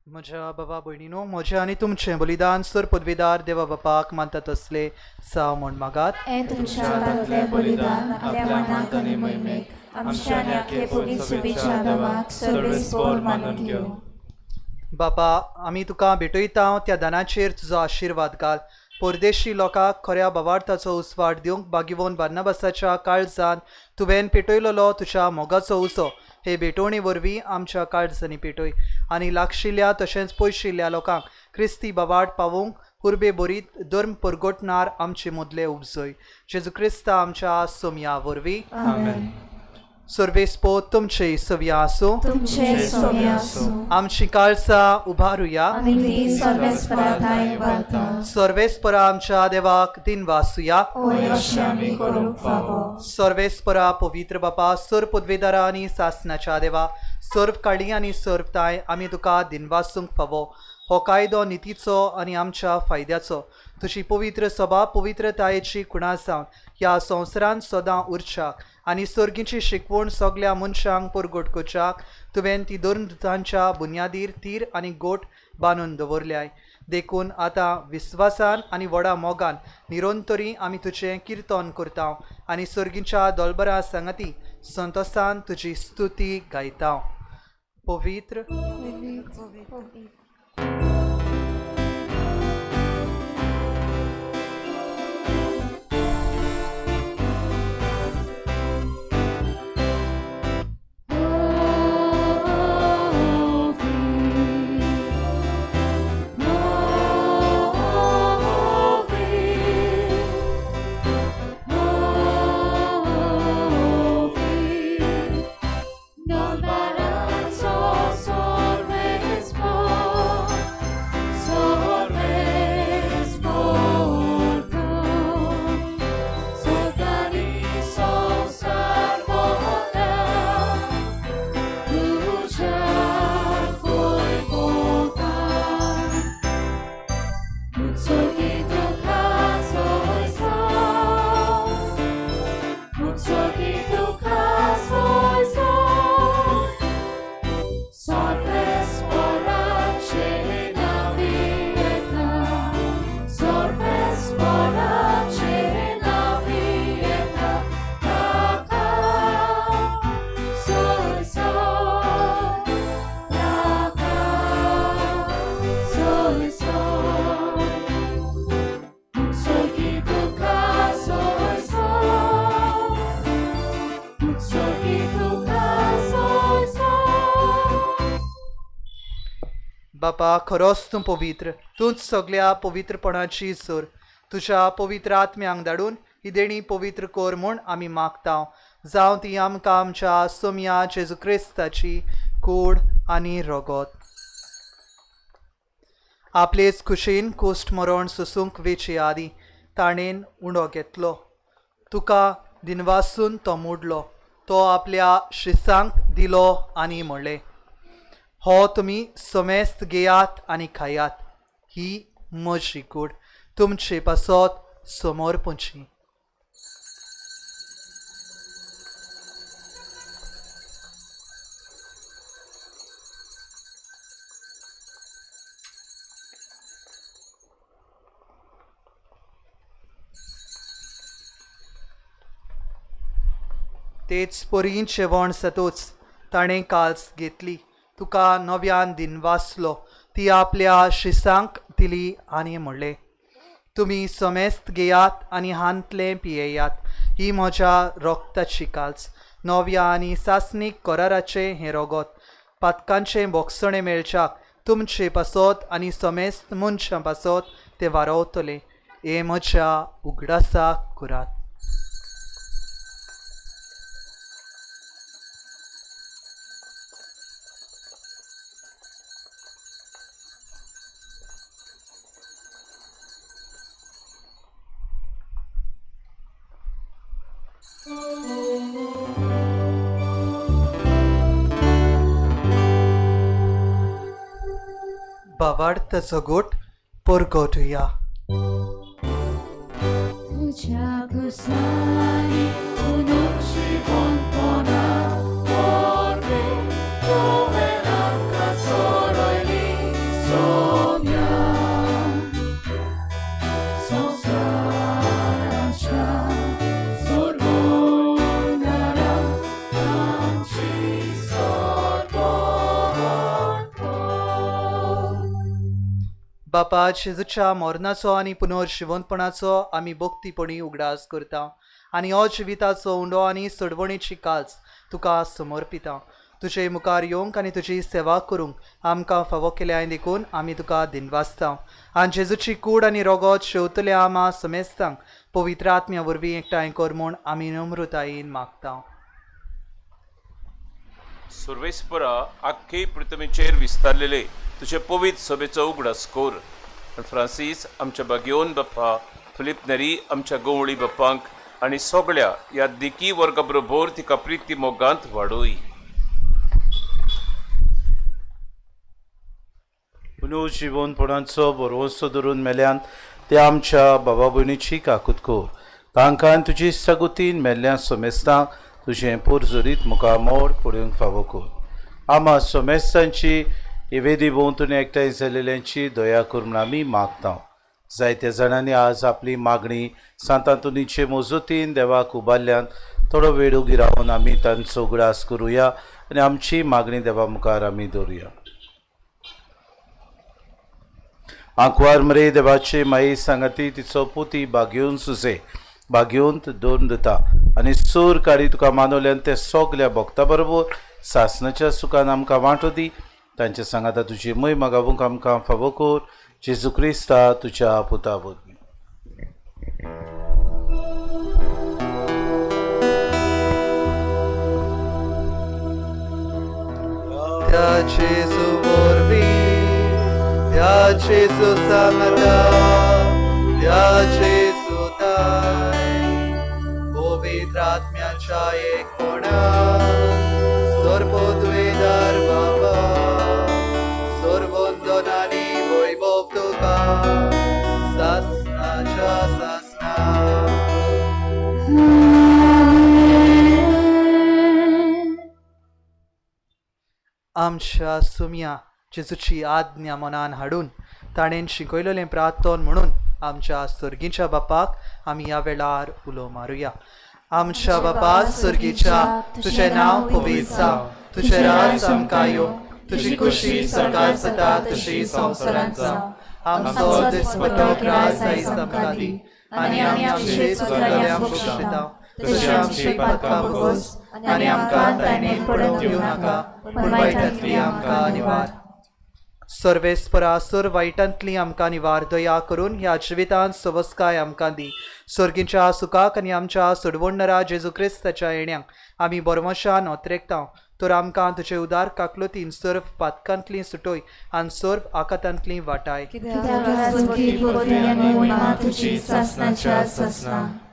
म्हज्या बाबा भयणीनो, म्हजें आनी तुमचें बलिदान सर पदवीदार देवा बापाक मानता तसले जावं म्हूण मागात. तुमच्या हातांतलें बलिदान आपल्या मनाक आनी मोहिमेक आमच्या आनी आख्खे पवित्र सभेच्या देवाक सर्वेस्पोर मानून घेवं. बापा, आमी तुका भेटयता त्या दानाचेर तुजो आशिर्वाद घाल. परदेशी लोकांक खऱ्या भावार्थाचो उस्वाड दिवंक बागिवोन बार्नाबासाच्या काळजान तुवें पेटयलेलो तुज्या मोगाचो उजो हे भेटवणी वरवीं आमच्या काळजांनी पेटय आनी लागशिल्ल्या तशेंच पयशिल्ल्या लोकांक क्रिस्ती भावार्थ पावोवंक उर्बे बरीत धर्म परगटणार आमचे मदले उपजय. जेजू क्रिस्ता आमच्या सोमया वरवीं. आमेन. सर्वेस्पोत तुमचे सव्या आसूं. आमची काळसां उबारुया. सर्वेस्परा आमच्या देवाक दिनवासुया. सर्वेस्परा पवित्र बापा, सर्व पदवेदारा आनी सासनाच्या देवा, सर्व काळी आनी सर्व ताय आमी तुका दिनवासूंक फावो. हो कायदो नितीचो आनी आमच्या फायद्याचो. तुजी पवित्र सभा पवित्रतायेची खुणा जावन ह्या संवसारांत सदां उरच्याक आनी सर्गीची शिकवण सगल्या मनशांक परगट करच्याक तुवें ती धर्मदूतांच्या बुन्यादीर तीर आनी गोट बांदून दवरल्याय. देखून आतां विस्वासान आनी व्हडा मोगान निरंतरी आमी तुजें किर्तन करता आनी सर्गीच्या दोलबरा सांगाती संतोसान तुजी स्तुती गायता. पवित्र बापा, खरोच तूं पवित्र, तूंच सगल्या पवित्रपणाची सर. तुज्या पवित्र आत्म्यांक धाडून ही देणी पवित्र कर म्हूण आमी मागता. जावं ती आमकां आमच्या सोमया जेजू क्रिस्ताची कूड आनी रगत. आपलेच खुशेन कोश्ट मरण सोसूंक वेचे आदीं ताणेन उंडो घेतलो. तुका दिनवासून तो मोडलो. तो आपल्या शिसांक दिलो आनी म्हणलें, हो तुमी समेस्त घेयात आनी खायात, ही म्हजी कूड तुमचे पासत समोर पुंची. तेच परीं जेवण जातूच ताणें काल्स घेतली, तुका नव्यान दिनवासलो, ती आपल्या शिसांक दिली आनी म्हणलें, तुमी समेस्त घेयात आनी हांतलें पियेयात, ही म्हज्या रोगताची काल्स, नव्या आनी सासणीक कराराचें हें रोगत, पातकांचें बोगसणें मेळच्याक तुमचे पासत आनी समेस्त मनशां पासत तें वारवतलें. हें म्हज्या उगडासाक करात. भावार्थाचो गोट परगटुया. तुझ्या कुसांनी पुनर्जिवंतपणा वरवीं तुवें आमकां सोडयली सोम्या. संवसाराच्या सोडवणारा आमची सोडवण कर. बापा, जेजूच्या मरणाचो आनी पुनर्जिवंतपणाचो आमी भक्तीपणी उगडास करता आनी हो जिविताचो उंडो आनी सोडवणेची काज तुका समर्पिता. तुजे मुखार येवंक आनी तुजी सेवा करूंक आमकां फावो केल्या देखून आमी तुका दिनवासता. आनी जेजूची कूड आनी रोगोत शेवतल्या आमा समेस्तांक पवित्र आत्म्या वरवीं एकठांय कर म्हूण आमी नम्रतायेन मागता. सर्वेस्परा, आख्खे पृथ्वीचेर विस्तारलेले तुजे पवित्र सभेचो उगडास कर आनी फ्रांसीस आमच्या बागेवन बाप्पा, फिलीप नेरी आमच्या गवळी बाप्पांक आनी सगळ्या ह्या दिकी वर्गा बरोबर तिका प्रिती मोगांत वाडोय. पुनर्जिवंतपणाचो भरवंसो धरून मेल्यान ते आमच्या बाबा भयणीची काकूत कर. तांकां तुजी सगुतीन मेल्ल्या सोमेस्तांक तुजें पोरजोरीत मुखामोड पळोवंक फावो कर. आमा सोमेस्तांची वेदी भोंवतणी एकठांय जाल्ल्यांची दया कर म्हूण आमी मागता. जायत्या जाणांनी आज आपली मागणी सांत आंतोनीचे मजतीन देवाक उबारल्यान थोडो वेळ उगी रावन आमी तांचो उगडास करुया आनी आमची मागणी देवा मुखार आमी दवरुया. आंकवार मरे देवाचे माई सांगाती तिचो पुती बागेवन सुसे बागेवन दोन दिता आनी सूर काडी तुका मानवल्यान ते सगल्या भक्ता बरोबर सासणाच्या सुखान आमकां वांटो दी. तांच्या सांगाता तुजी मय मागावूंक आमकां फावो कर. जेजू क्रिस्ता तुज्या पुता वरवीं. त्या जेजू वरवीं, त्या जेजू सांगाता, त्या जेजू ताय पवित्र आत्म्याच्या एकपणान सर्वोद्वेदार बाबा सर्वंदनानी वैभव तुका सासनाच्या सासना. आमच्या सुम्या जेजूची आज्ञा मनान हाडून ताणें शिकयलेलें प्रार्थन म्हणून आमच्या सर्गीच्या बापाक आमी ह्या वेळार उलो मारुया. आमच्या बापा सर्गीच्या, तुजें नांव पवित्र जावं, तुजें राज आमकां येवं, तुजी खुशी सरकार जाता तशी संवसारांत जावं. आमचो दिसपट्टो ग्रास आयज आमकां दी आनी आमी आमचे चुकल्ल्यांक बक्षिता तशी आमची पातकां भोगोस आनी आमकां ताणें पडूंक दिवं नाका, पूण वायटांतली आमकां निवार. सर्वेस्परा, सर वायटांतली आमकां निवार. दया करून ह्या जिवितांत सवस्काय आमकां दी. सर्गीच्या सुखाक आनी आमच्या सोडवणणारा जेजू क्रिस्ताच्या येण्याक आमी बरमशान ओतरेकता. तर आमकां तुजे उदार काकलुतीन सर्व पातकांतली सुटोय आनी सर्व आकातांतली वाटाय.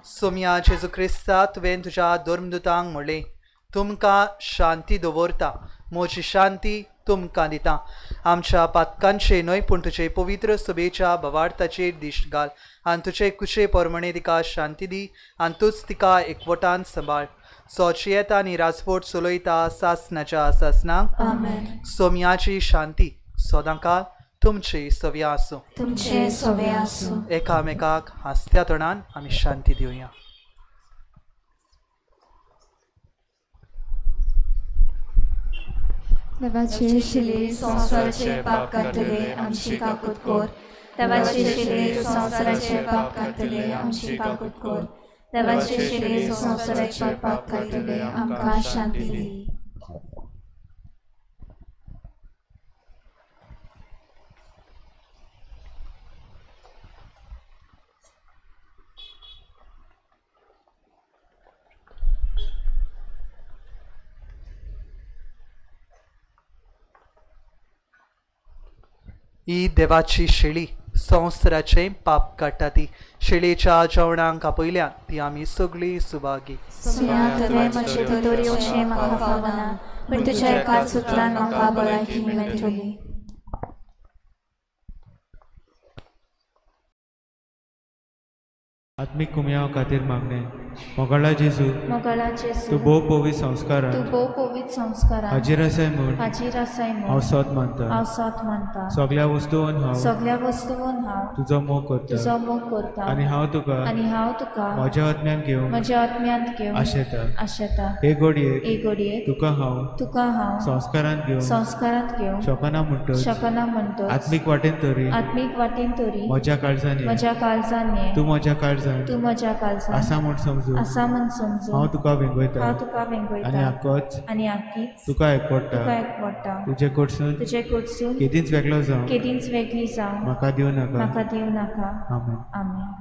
सोम्या जेजू क्रिस्ता, तुवें तुज्या धर्मदुतांक म्हणलें, तुमकां शांती दवरता, म्हजी शांती तुमकां दिता. आमच्या पातकांचे न्हय पूण तुजे पवित्र सभेच्या भवार्थाचेर दिश्ट घाल आनी तुजे कुशे प्रमाणे तिका शांती दी आनी तूंच तिका एकवटान सांबाळ. सोची येता आनी राजवट चलयता सासनाच्या सासनाक. सोम्याची शांती सदांकाळ तुमचे सव्या आसूं. तुमचे सवे आसूं. एकामेकाक हांसत्या तोंडान आमी शांती दिवया. देवाचे शिले संवसाराचे पाप काडटले आमची काकूत कर. देवाचे शिले संवसाराचे पाप काडटले आमची काकूत कर. देवाचे शिले संवसाराचे पाप काडटले आमकां शांती दी. ही देवाची शेळी संवसाराचें पाप काडटा ती शेळयेच्या जेवणाक आपयल्यान ती आमी सगळीं सुभागी. सुया तुवें म्हजे भितर येवचें म्हाका फावना, पूण तुज्या एकाच उतरान म्हाका भलायकी मेळटली. आत्मीक कुमयाव खातीर मागणें. मोगाळा जेजू, मोगाळा जेजू, तूं भोव पवित्र संस्कारान, तूं भोव पवित्र संस्कारान हाजीर आसाय म्हूण, हाजीर आसाय म्हूण हांव सोद मानता, हांव सोद मानता. सगळ्या वस्तून हांव, सगळ्या वस्तून हांव तुजो मोग करता, तुजो मोग करता. आनी हांव तुका, आनी हांव तुका म्हज्या आत्म्यान घेवंक, म्हज्या आत्म्यांत घेवंक आशेता, आशेता. हे घडयेक, हे घडयेक तुका हांव, तुका हांव संस्कारांत घेवंक, संस्कारांत घेवंक शकना म्हणटच, शकना म्हणटच, आत्मीक वाटेन तरी, आत्मीक वाटेन तरी म्हज्या काळजान, म्हज्या काळजान तूं म्हज्या काळजान, तूं म्हज्या काळजान आसा म्हूण समजून, आसा म्हूण समजून हांव तुका वेंगयता, हांव तुका वेंगयता. आनी आकोच, आनी आकीच तुका एकवडटा, तुका एकवडटा. तुजे कडसून, तुजे कडसून केदींच वेगळो जावं, केदींच वेगळी जावं म्हाका दिवं नाका, म्हाका दिवं नाका. आमेन. आमेन.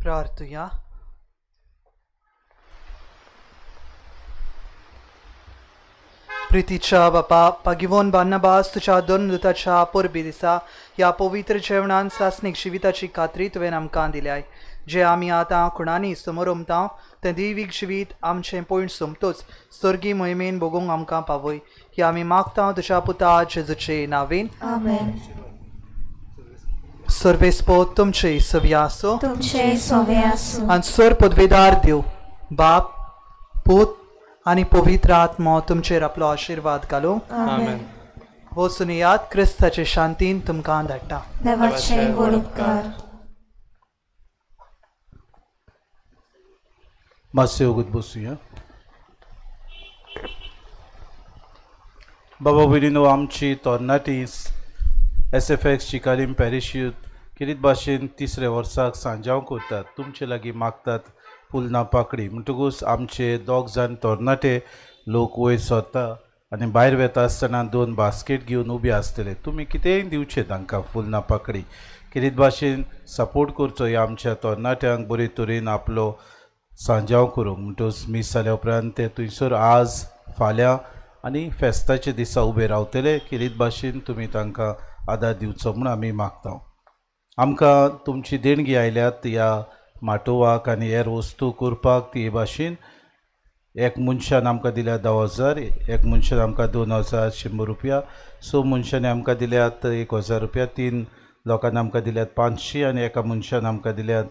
प्रार्थुया. प्रितीच्या बापा पागिवोन बान्नाबास तुज्या दोन दुताच्या परबी दिसा ह्या पवित्र जेवणान सासणीक जिविताची खात्री तुवें आमकां दिल्याय. जे आमी आतां खुणांनी समोर उमता तें दैवीक जिवीत आमचें पयण सोमतोच सर्गी मोहिमेन भोगूंक आमकां पावय. ही आमी मागता तुज्या पुता जेजूचे नांवेन. आमेन. सर्वेस्पोत तुमचे सवी आसो तुमचे सवे आसूं. आनी सर पदवेदार देव बाप पूत आनी पवित्र आत्मो तुमचेर आपलो आशिर्वाद घालूं. आमेन. वचून येयात, क्रिस्ताचे शांतीन तुमकां धाडटा. देवाचे व्हड उपकार. मातशें वगत बसुया. बाबा भयणीनो, आमची तरणाटी SFX Chicalim पॅरिशूत किरीत भाशेन तिसऱ्या वर्साक सांजांव करतात, तुमचे लागीं मागतात फुलना पाकडी. म्हणटकूच आमचे दोग जाण तरणाटे लोक वयर सरता आनी भायर वेता आसतना 2 बास्केट घेवन उबे आसतले. तुमी कितेंय दिवचें तांकां फुलना पाकडी. किरीत भाशेन सपोर्ट करचो ह्या आमच्या तरणाट्यांक बरे तरेन आपलो सांजांव करूंक. म्हणटकूच मीस जाल्या उपरांत ते थंयसर आज फाल्यां आनी फेस्ताच्या दिसा उबे रावतले. किरीत भाशेन तुमी तांकां आदार दिवचो म्हूण आमी मागता. आमकां तुमची देणगी आयल्यात ह्या माटोवाक आनी हेर वस्तू करपाक. ती भाशेन एक मनशान आमकां दिल्या 10,000, एक मनशान आमकां 2,100 रुपया, 6 मनशांनी आमकां दिल्यात 1,000 रुपया, 3 लोकांनी आमकां दिल्यात 500 आनी एका मनशान आमकां दिल्यात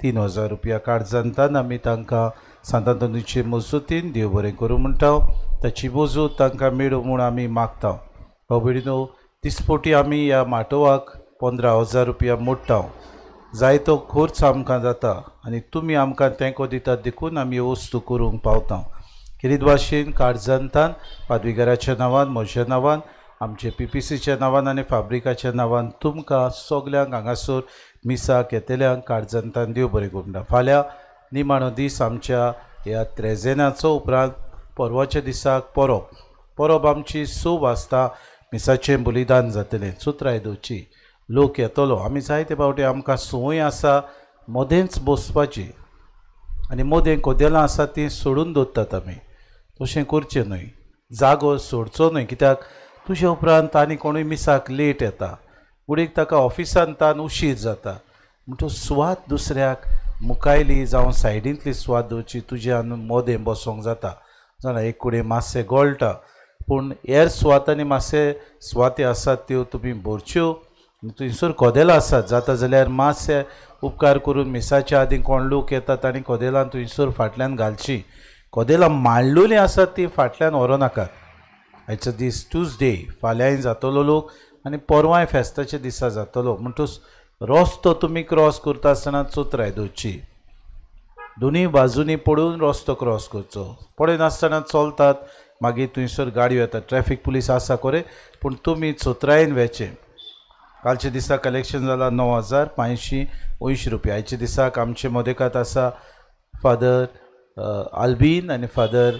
3,000 रुपया. काळजांतान आमी तांकां सांतांतोनीचे मजूतीन देव बरें करूं म्हणटा. ताची मजूत तांकां मेळूं म्हूण आमी मागता. भाव भयणीनो, दिसपोटी आमी ह्या माटोवाक 15,000 रुपया मोडटा. जायतो खर्च आमकां जाता आनी तुमी आमकां तेंको दितात देखून आमी वस्तू करूंक पावता. किरीत भाशेन काळजांतान पादविगाराच्या नांवान, म्हज्या नांवान, आमचे PPCच्या नांवान आनी फाब्रिकाच्या नांवान तुमकां सगल्यांक हांगासर मिसाक येतल्यांक काळजांतान देव बरें करूं म्हणटा. फाल्यां निमाणो दीस आमच्या ह्या त्रेजेनाचो. उपरांत परवाच्या दिसाक परब. परब आमची 6 वाजता मिसाचें बलिदान जातलें. चुत्राय दवरची, लोक येतलो. आमी जायते फावटी आमकां संवय आसा मदेंच बसपाची आनी मदें कदेलां आसा तीं सोडून दवरतात आमी. तशें करचें न्हय, जागो सोडचो न्हय, कित्याक तुजे उपरांत आनी कोणूय मिसाक लेट येता, उडीक ताका ऑफिसान तान उशीर जाता. म्हणटकूच सुवात दुसऱ्याक मुखायली जावं सायडींतली सुवात दवरची. तुज्यान मदें बसोंक जाता जाणा, एक कडेन मातशें गळटा, पूण हेर सुवातांनी मातशे सुवाती आसात त्यो तुमी भरच्यो. थंयसर कदेलां आसात, जाता जाल्यार मातशे उपकार करून मिसाच्या आदीं कोण लोक येतात तांणी कदेलां थंयसर फाटल्यान घालची. कदेलां मांडलेलीं आसात तीं फाटल्यान व्हरूं नाकात. आयचो दीस ट्युजडे, फाल्यांय जातलो लोक आनी परवांय फेस्ताच्या दिसा जातलो. म्हणटकूच रस्तो तुमी क्रॉस करता आसतना चोत्राय दवरची. दोनूय बाजूनी पडून रस्तो क्रॉस करचो. पळयनासतना चलतात, मागीर थंयसर गाडयो येतात, ट्रॅफीक पुलीस आसा खरें, पूण तुमी चोत्रायेन वेचें. कालच्या दिसा कलेक्शन जाला 9,580 रुपया. आयच्या दिसाक आमचे मदेकात आसा फादर आल्बीन आनी फादर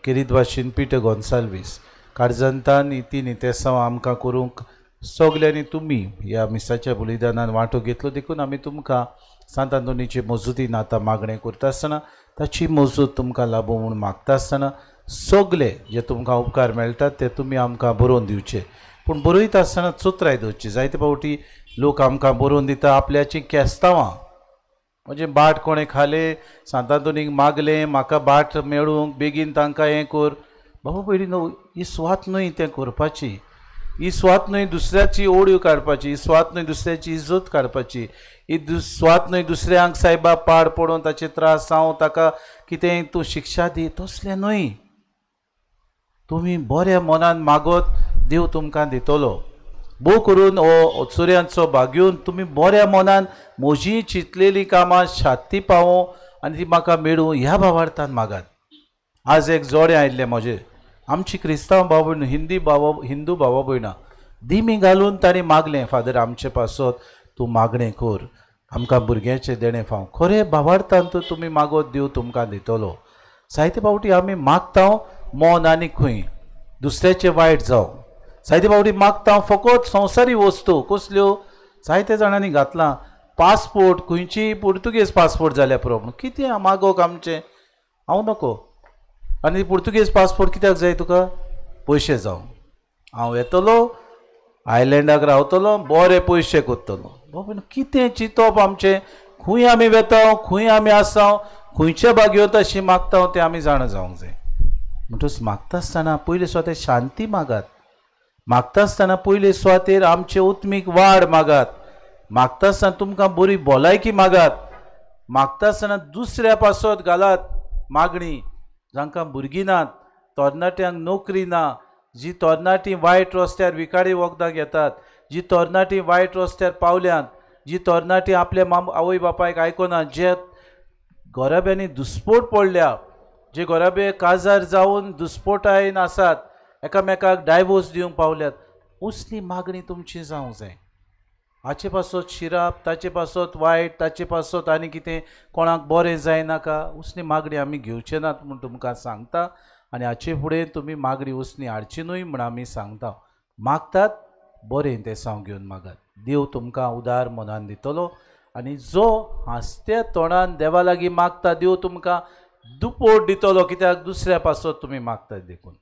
किरीत भाशेन पीटर गोन्साल्वीस. काळजांतान ही तीन इतेसांव आमकां करूंक सगल्यांनी तुमी ह्या मिसाच्या बलिदानान वांटो घेतलो देखून आमी तुमकां सांत आंतोनीची मजुतीन आतां मागणें करता आसतना ताची मजूत तुमकां लाबूं म्हूण मागता आसतना सगले जे तुमकां उपकार मेळटात ते तुमी आमकां बरोवन दिवचे. पूण बरयता आसतना चोत्राय दवरची. जायते फावटी लोक आमकां बरोवन दिता आपल्याची केस्तांवां, म्हणजे बाट कोणें खालें, सांत आंतोनीक मागलें म्हाका बाट मेळूंक बेगीन तांकां हें कर. बाबा पयलीं न्हू, ही सुवात न्हय तें करपाची, ही सुवात न्हय दुसऱ्याची ओडयो काडपाची, ही सुवात न्हय दुसऱ्याची इज्जत काडपाची, ही सुवात न्हय दुसऱ्यांक सायबा पाड पडून ताचे त्रास जावं ताका कितेंय तूं शिक्षा दी, तसलें न्हय. तुमी बऱ्या मनान मागत देव तुमकां दितलो. भोव करून हो चुऱ्यांचो भाग्यून तुमी बऱ्या मनान म्हजी चिंतलेलीं कामां शांती पावों आनी ती म्हाका मेळूं ह्या भावार्थान मागात. आज एक जोडें आयिल्लें म्हजें, आमची क्रिस्तांव भाव भयण, हिंदी भाव हिंदू भावा भयणां दिमी घालून तांणी मागलें, फादर आमचे पासत तूं मागणें कर, आमकां भुरग्यांचें देणें फावं. खरें भावार्थान तूं तुमी मागत देव तुमकां दितलो. जायते फावटी आमी मागता मन आनी खंय दुसऱ्याचें वायट जावं. जायते फावटी मागता फकत संवसारी वस्तू कसल्यो जायते जाणांनी घातलां, पासपोर्ट खंयची पुर्तुगेज पासपोर्ट जाल्यार पुरो म्हणून कितें मागोवक आमचें हांव नको. आनी पुर्तुगेज पासपोर्ट कित्याक जाय तुका? पयशे जावं, हांव येतलो आयलँडाक रावतलो, बरे पयशे करतलो. बाबा कितें चिंतप आमचें, खंय आमी वेता, खंय आमी आसा, खंयच्या बागेवता अशी मागता तें आमी जाणा जावंक जाय. म्हणटकच मागता आसतना पयले सुवातेर शांती मागात, मागता आसतना पयले सुवातेर आमचे उत्मीक वाड मागात, मागता आसतना तुमकां बरी भलायकी मागात, मागता आसतना दुसऱ्या पासत घालात मागणी. जांकां भुरगीं नात, तरणाट्यांक नोकरी ना, जी तरणाटीं वायट रस्त्यार विखारी वखदां घेतात, जी तरणाटीं वायट रस्त्यार पावल्यांत, जी तरणाटीं आपल्या आवय बापायक आयकना, जे घराब्यांनी दुस्पोट पडल्या, जे घराबे काजार जावन दुस्पोटायन आसात, एकामेकाक डायवोर्स दिवंक पावल्यात, उसली मागणी तुमची जावंक जाय. हाचे पासत शिराप, ताचे पासत वायट, ताचे पासत आनी कितें कोणाक बरें जायनाका, उसली मागणी आमी घेवचे नात म्हूण तुमकां सांगता. आनी हाचे फुडें तुमी मागणी उसणी हाडची न्हय म्हूण आमी सांगता. मागतात बरें तेसांव घेवन मागात, देव तुमकां उदार मनान दितलो. आनी जो हांसत्या तोंडान देवा लागीं मागता देव तुमकां दुपोट दितलो, कित्याक दुसऱ्या पासत तुमी मागतात देखून.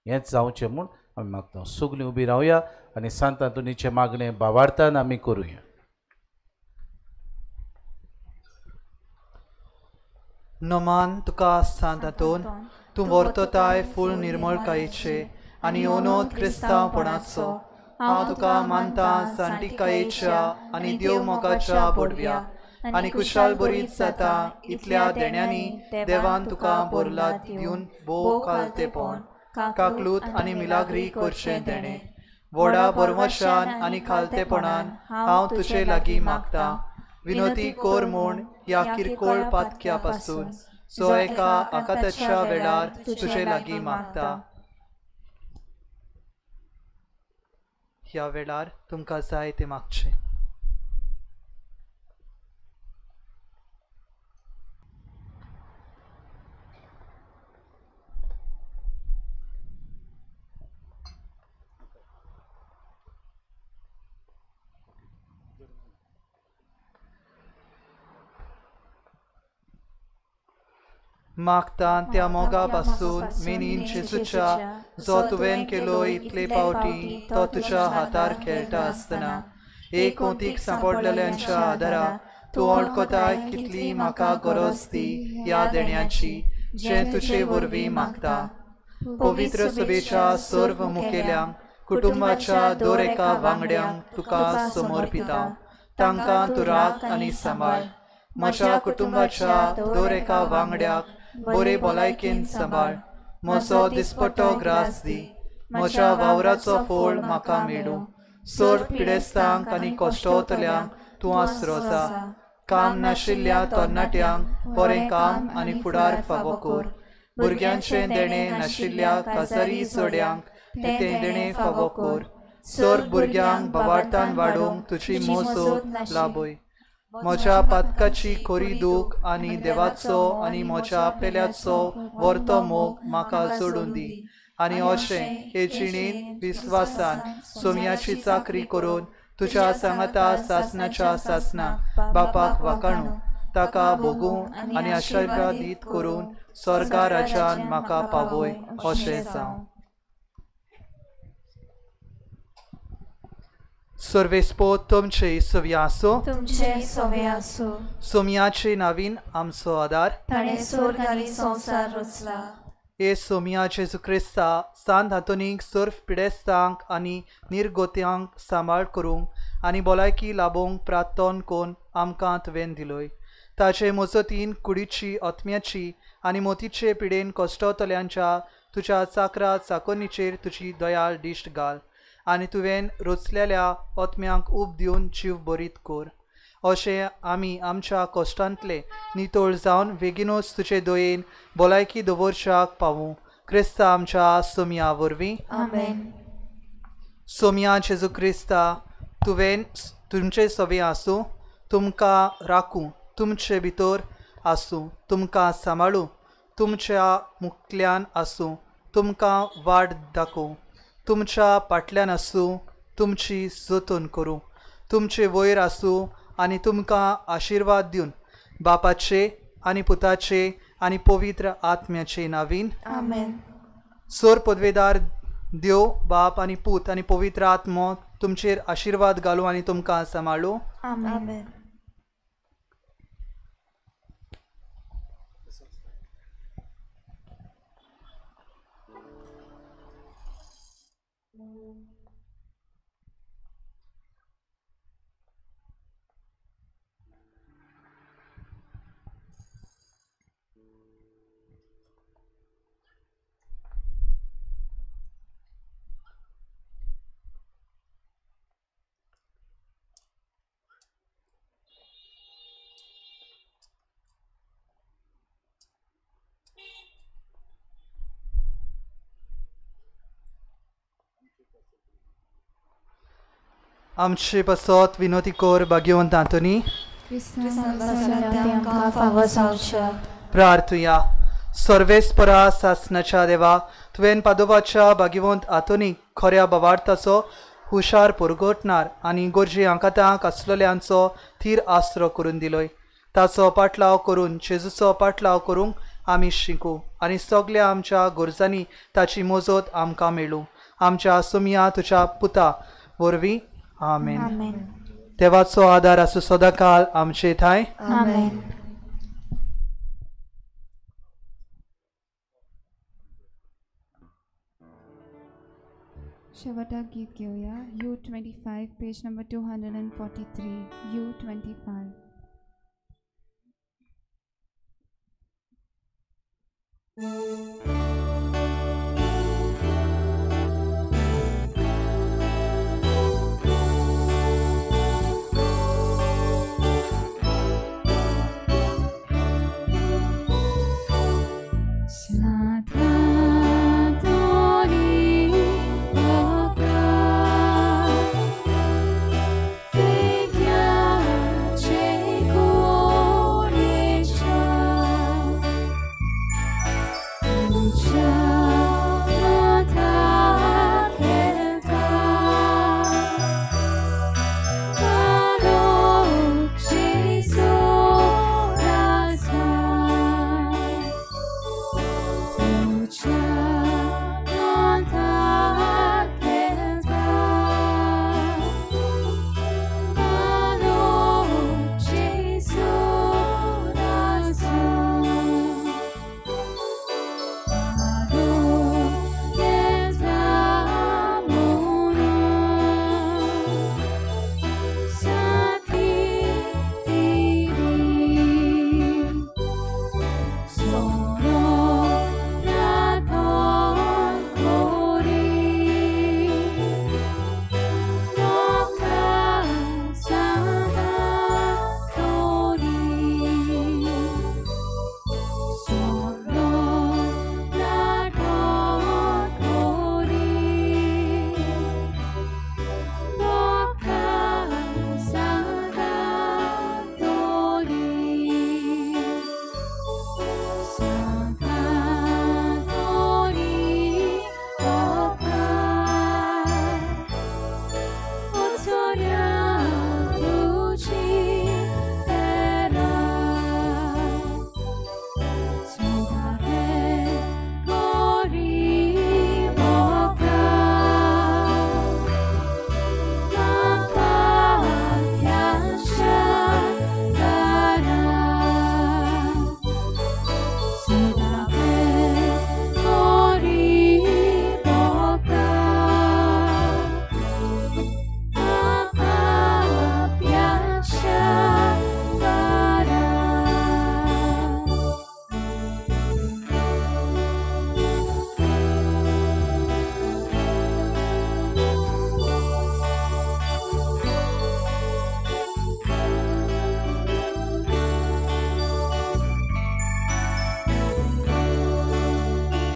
हेंच जावचें म्हूण आमी मागता. सगळीं उबी रावया आनी सांत आंतोनीचें मागणें भावार्थान आमी करुया. नमान तुका सांत आंतोन, तूं वर्तताय फूल निर्मळकायेचे आनी ओनोद क्रिस्तांवपणाचो. हांव तुका मानता जाणटिकायेच्या आनी देव मोगाच्या बोडव्या आनी कुशाल बरीत जाता इतल्या देण्यांनी देवान तुका बोरला दिवन भोव खालतेपण काकलूत आनी मिलाग्री करचें देणें. व्हडा बरमशान आनी खालतेपणान हांव तुजे लागीं मागता, विनोती कोर म्हूण ह्या किरकोळ पातक्या पासून जो एका आकाताच्या वेळार तुजे लागीं मागता. ह्या वेळार तुमकां जाय तें मागचें. मागता त्या मोगा पासून मेनीन जेजूच्या जो तुवें केलो इतले पावटी तो तुज्या हातार खेळटा आसतना एक ओंतीक सांपडलेल्यांच्या आदारा तूं वळखताय कितली म्हाका गरज ती ह्या देण्याची जें तुजे वरवीं मागता. पवित्र सभेच्या सर्व मुखेल्यांक, कुटुंबाच्या दर एका वांगड्यांक तुका समर्पिता, तांकां तूं राख आनी सांबाळ. म्हज्या कुटुंबाच्या दर एका वांगड्याक बरे भलायकेन सांबाळ. म्हजो दिसपट्टो ग्रास दी, म्हज्या वावराचो फोळ म्हाका मेळूं. चड पिडेस्तांक आनी कश्टवतल्यांक तूं आसरो जा. काम नाशिल्ल्या तरणाट्यांक बरें काम आनी फुडार फावो कर. भुरग्यांचें देणें नाशिल्ल्या काजारी जोड्यांक तें देणें फावो कर. चड भुरग्यांक भावार्थान वाडोवंक तुजी मोजोत लाभय. म्हज्या पातकाची खोरी दूख आनी देवाचो आनी म्हज्या पेल्याचो वर्तो मोग म्हाका जोडून दी आनी अशें हे जिणेंत विस्वासान सोम्याची चाकरी करून तुज्या सांगाता सासनाच्या सासना बापाक वाकाणू, ताका भोगूं आनी आशिर्वादीत करून स्वर्गा राजान म्हाका पावय अशें जावं. सर्वेस्पो तुमचे सवी आसो, तुमचे सवे आसो. सोम्याचे नवीन आमचो आदार, ताणें स्वर्ग आनी संवसार रचला. हे सोम्या जेजू क्रिस्ता, सांत आंतोनीक सर्व पिडेस्तांक आनी निर्गोत्यांक सांबाळ करूंक आनी भलायकी लाबोवंक प्रार्थन कोन आमकां तुवें दिलोय. ताचे मजतीन कुडीची, आत्म्याची आनी मोतीचे पिडेन कश्टवतल्यांच्या तुज्या चाकरा चाकोनीचेर तुजी दयाळ दिश्ट घाल आनी तुवें रचलेल्या आत्म्यांक ऊब दिवन जीव बरीत कर. अशें आमी आमच्या कश्टांतले नितळ जावन बेगीनूच तुजे दयेन भलायकी दवरच्याक पावूं. क्रिस्ता आमच्या सोम्या वरवीं. आमेन. सोम्या जेजू क्रिस्ता, तुवें तुमचे सवे आसूं, तुमकां राखूं, तुमचे भितर आसूं, तुमकां सांबाळूं, तुमच्या मुखल्यान आसूं, तुमकां वाट दाखोवं, तुमच्या फाटल्यान आसूं, तुमची जतन करूं, तुमचे वयर आसूं आनी तुमकां आशिर्वाद दिवन बापाचे आनी पुताचे आनी पवित्र आत्म्याचे नावीन आमेन. सोर पदवेदार देव बाप आनी पूत आनी पवित्र आत्मो तुमचेर आशिर्वाद घालूं आनी तुमकां सांबाळूं. आमेन. आमचे पासत विनोती कोर भाग्यवंत आंतोनी. प्रार्थुया. सर्वेस्परा सासनाच्या देवा, तुवें पादोवाच्या भाग्यवंत आंतोनी खऱ्या भावार्थाचो हुशार पुरगोटणार आनी गरजे आंकातांक आसलेल्यांचो थीर आसरो करून दिलोय. ताचो पाटलाव करून जेजूचो पाटलाव करूंक आमी शिकूं आनी सगल्या आमच्या गरजांनी ताची मजत आमकां मेळूं. आमच्या सुमया तुज्या पुता वरवीं. आमेन. देवाचो आदार आसूं सदांकाल आमचे ठांय. आमेन. शेवटाक गीत घेवया. U25 page number 243. U25.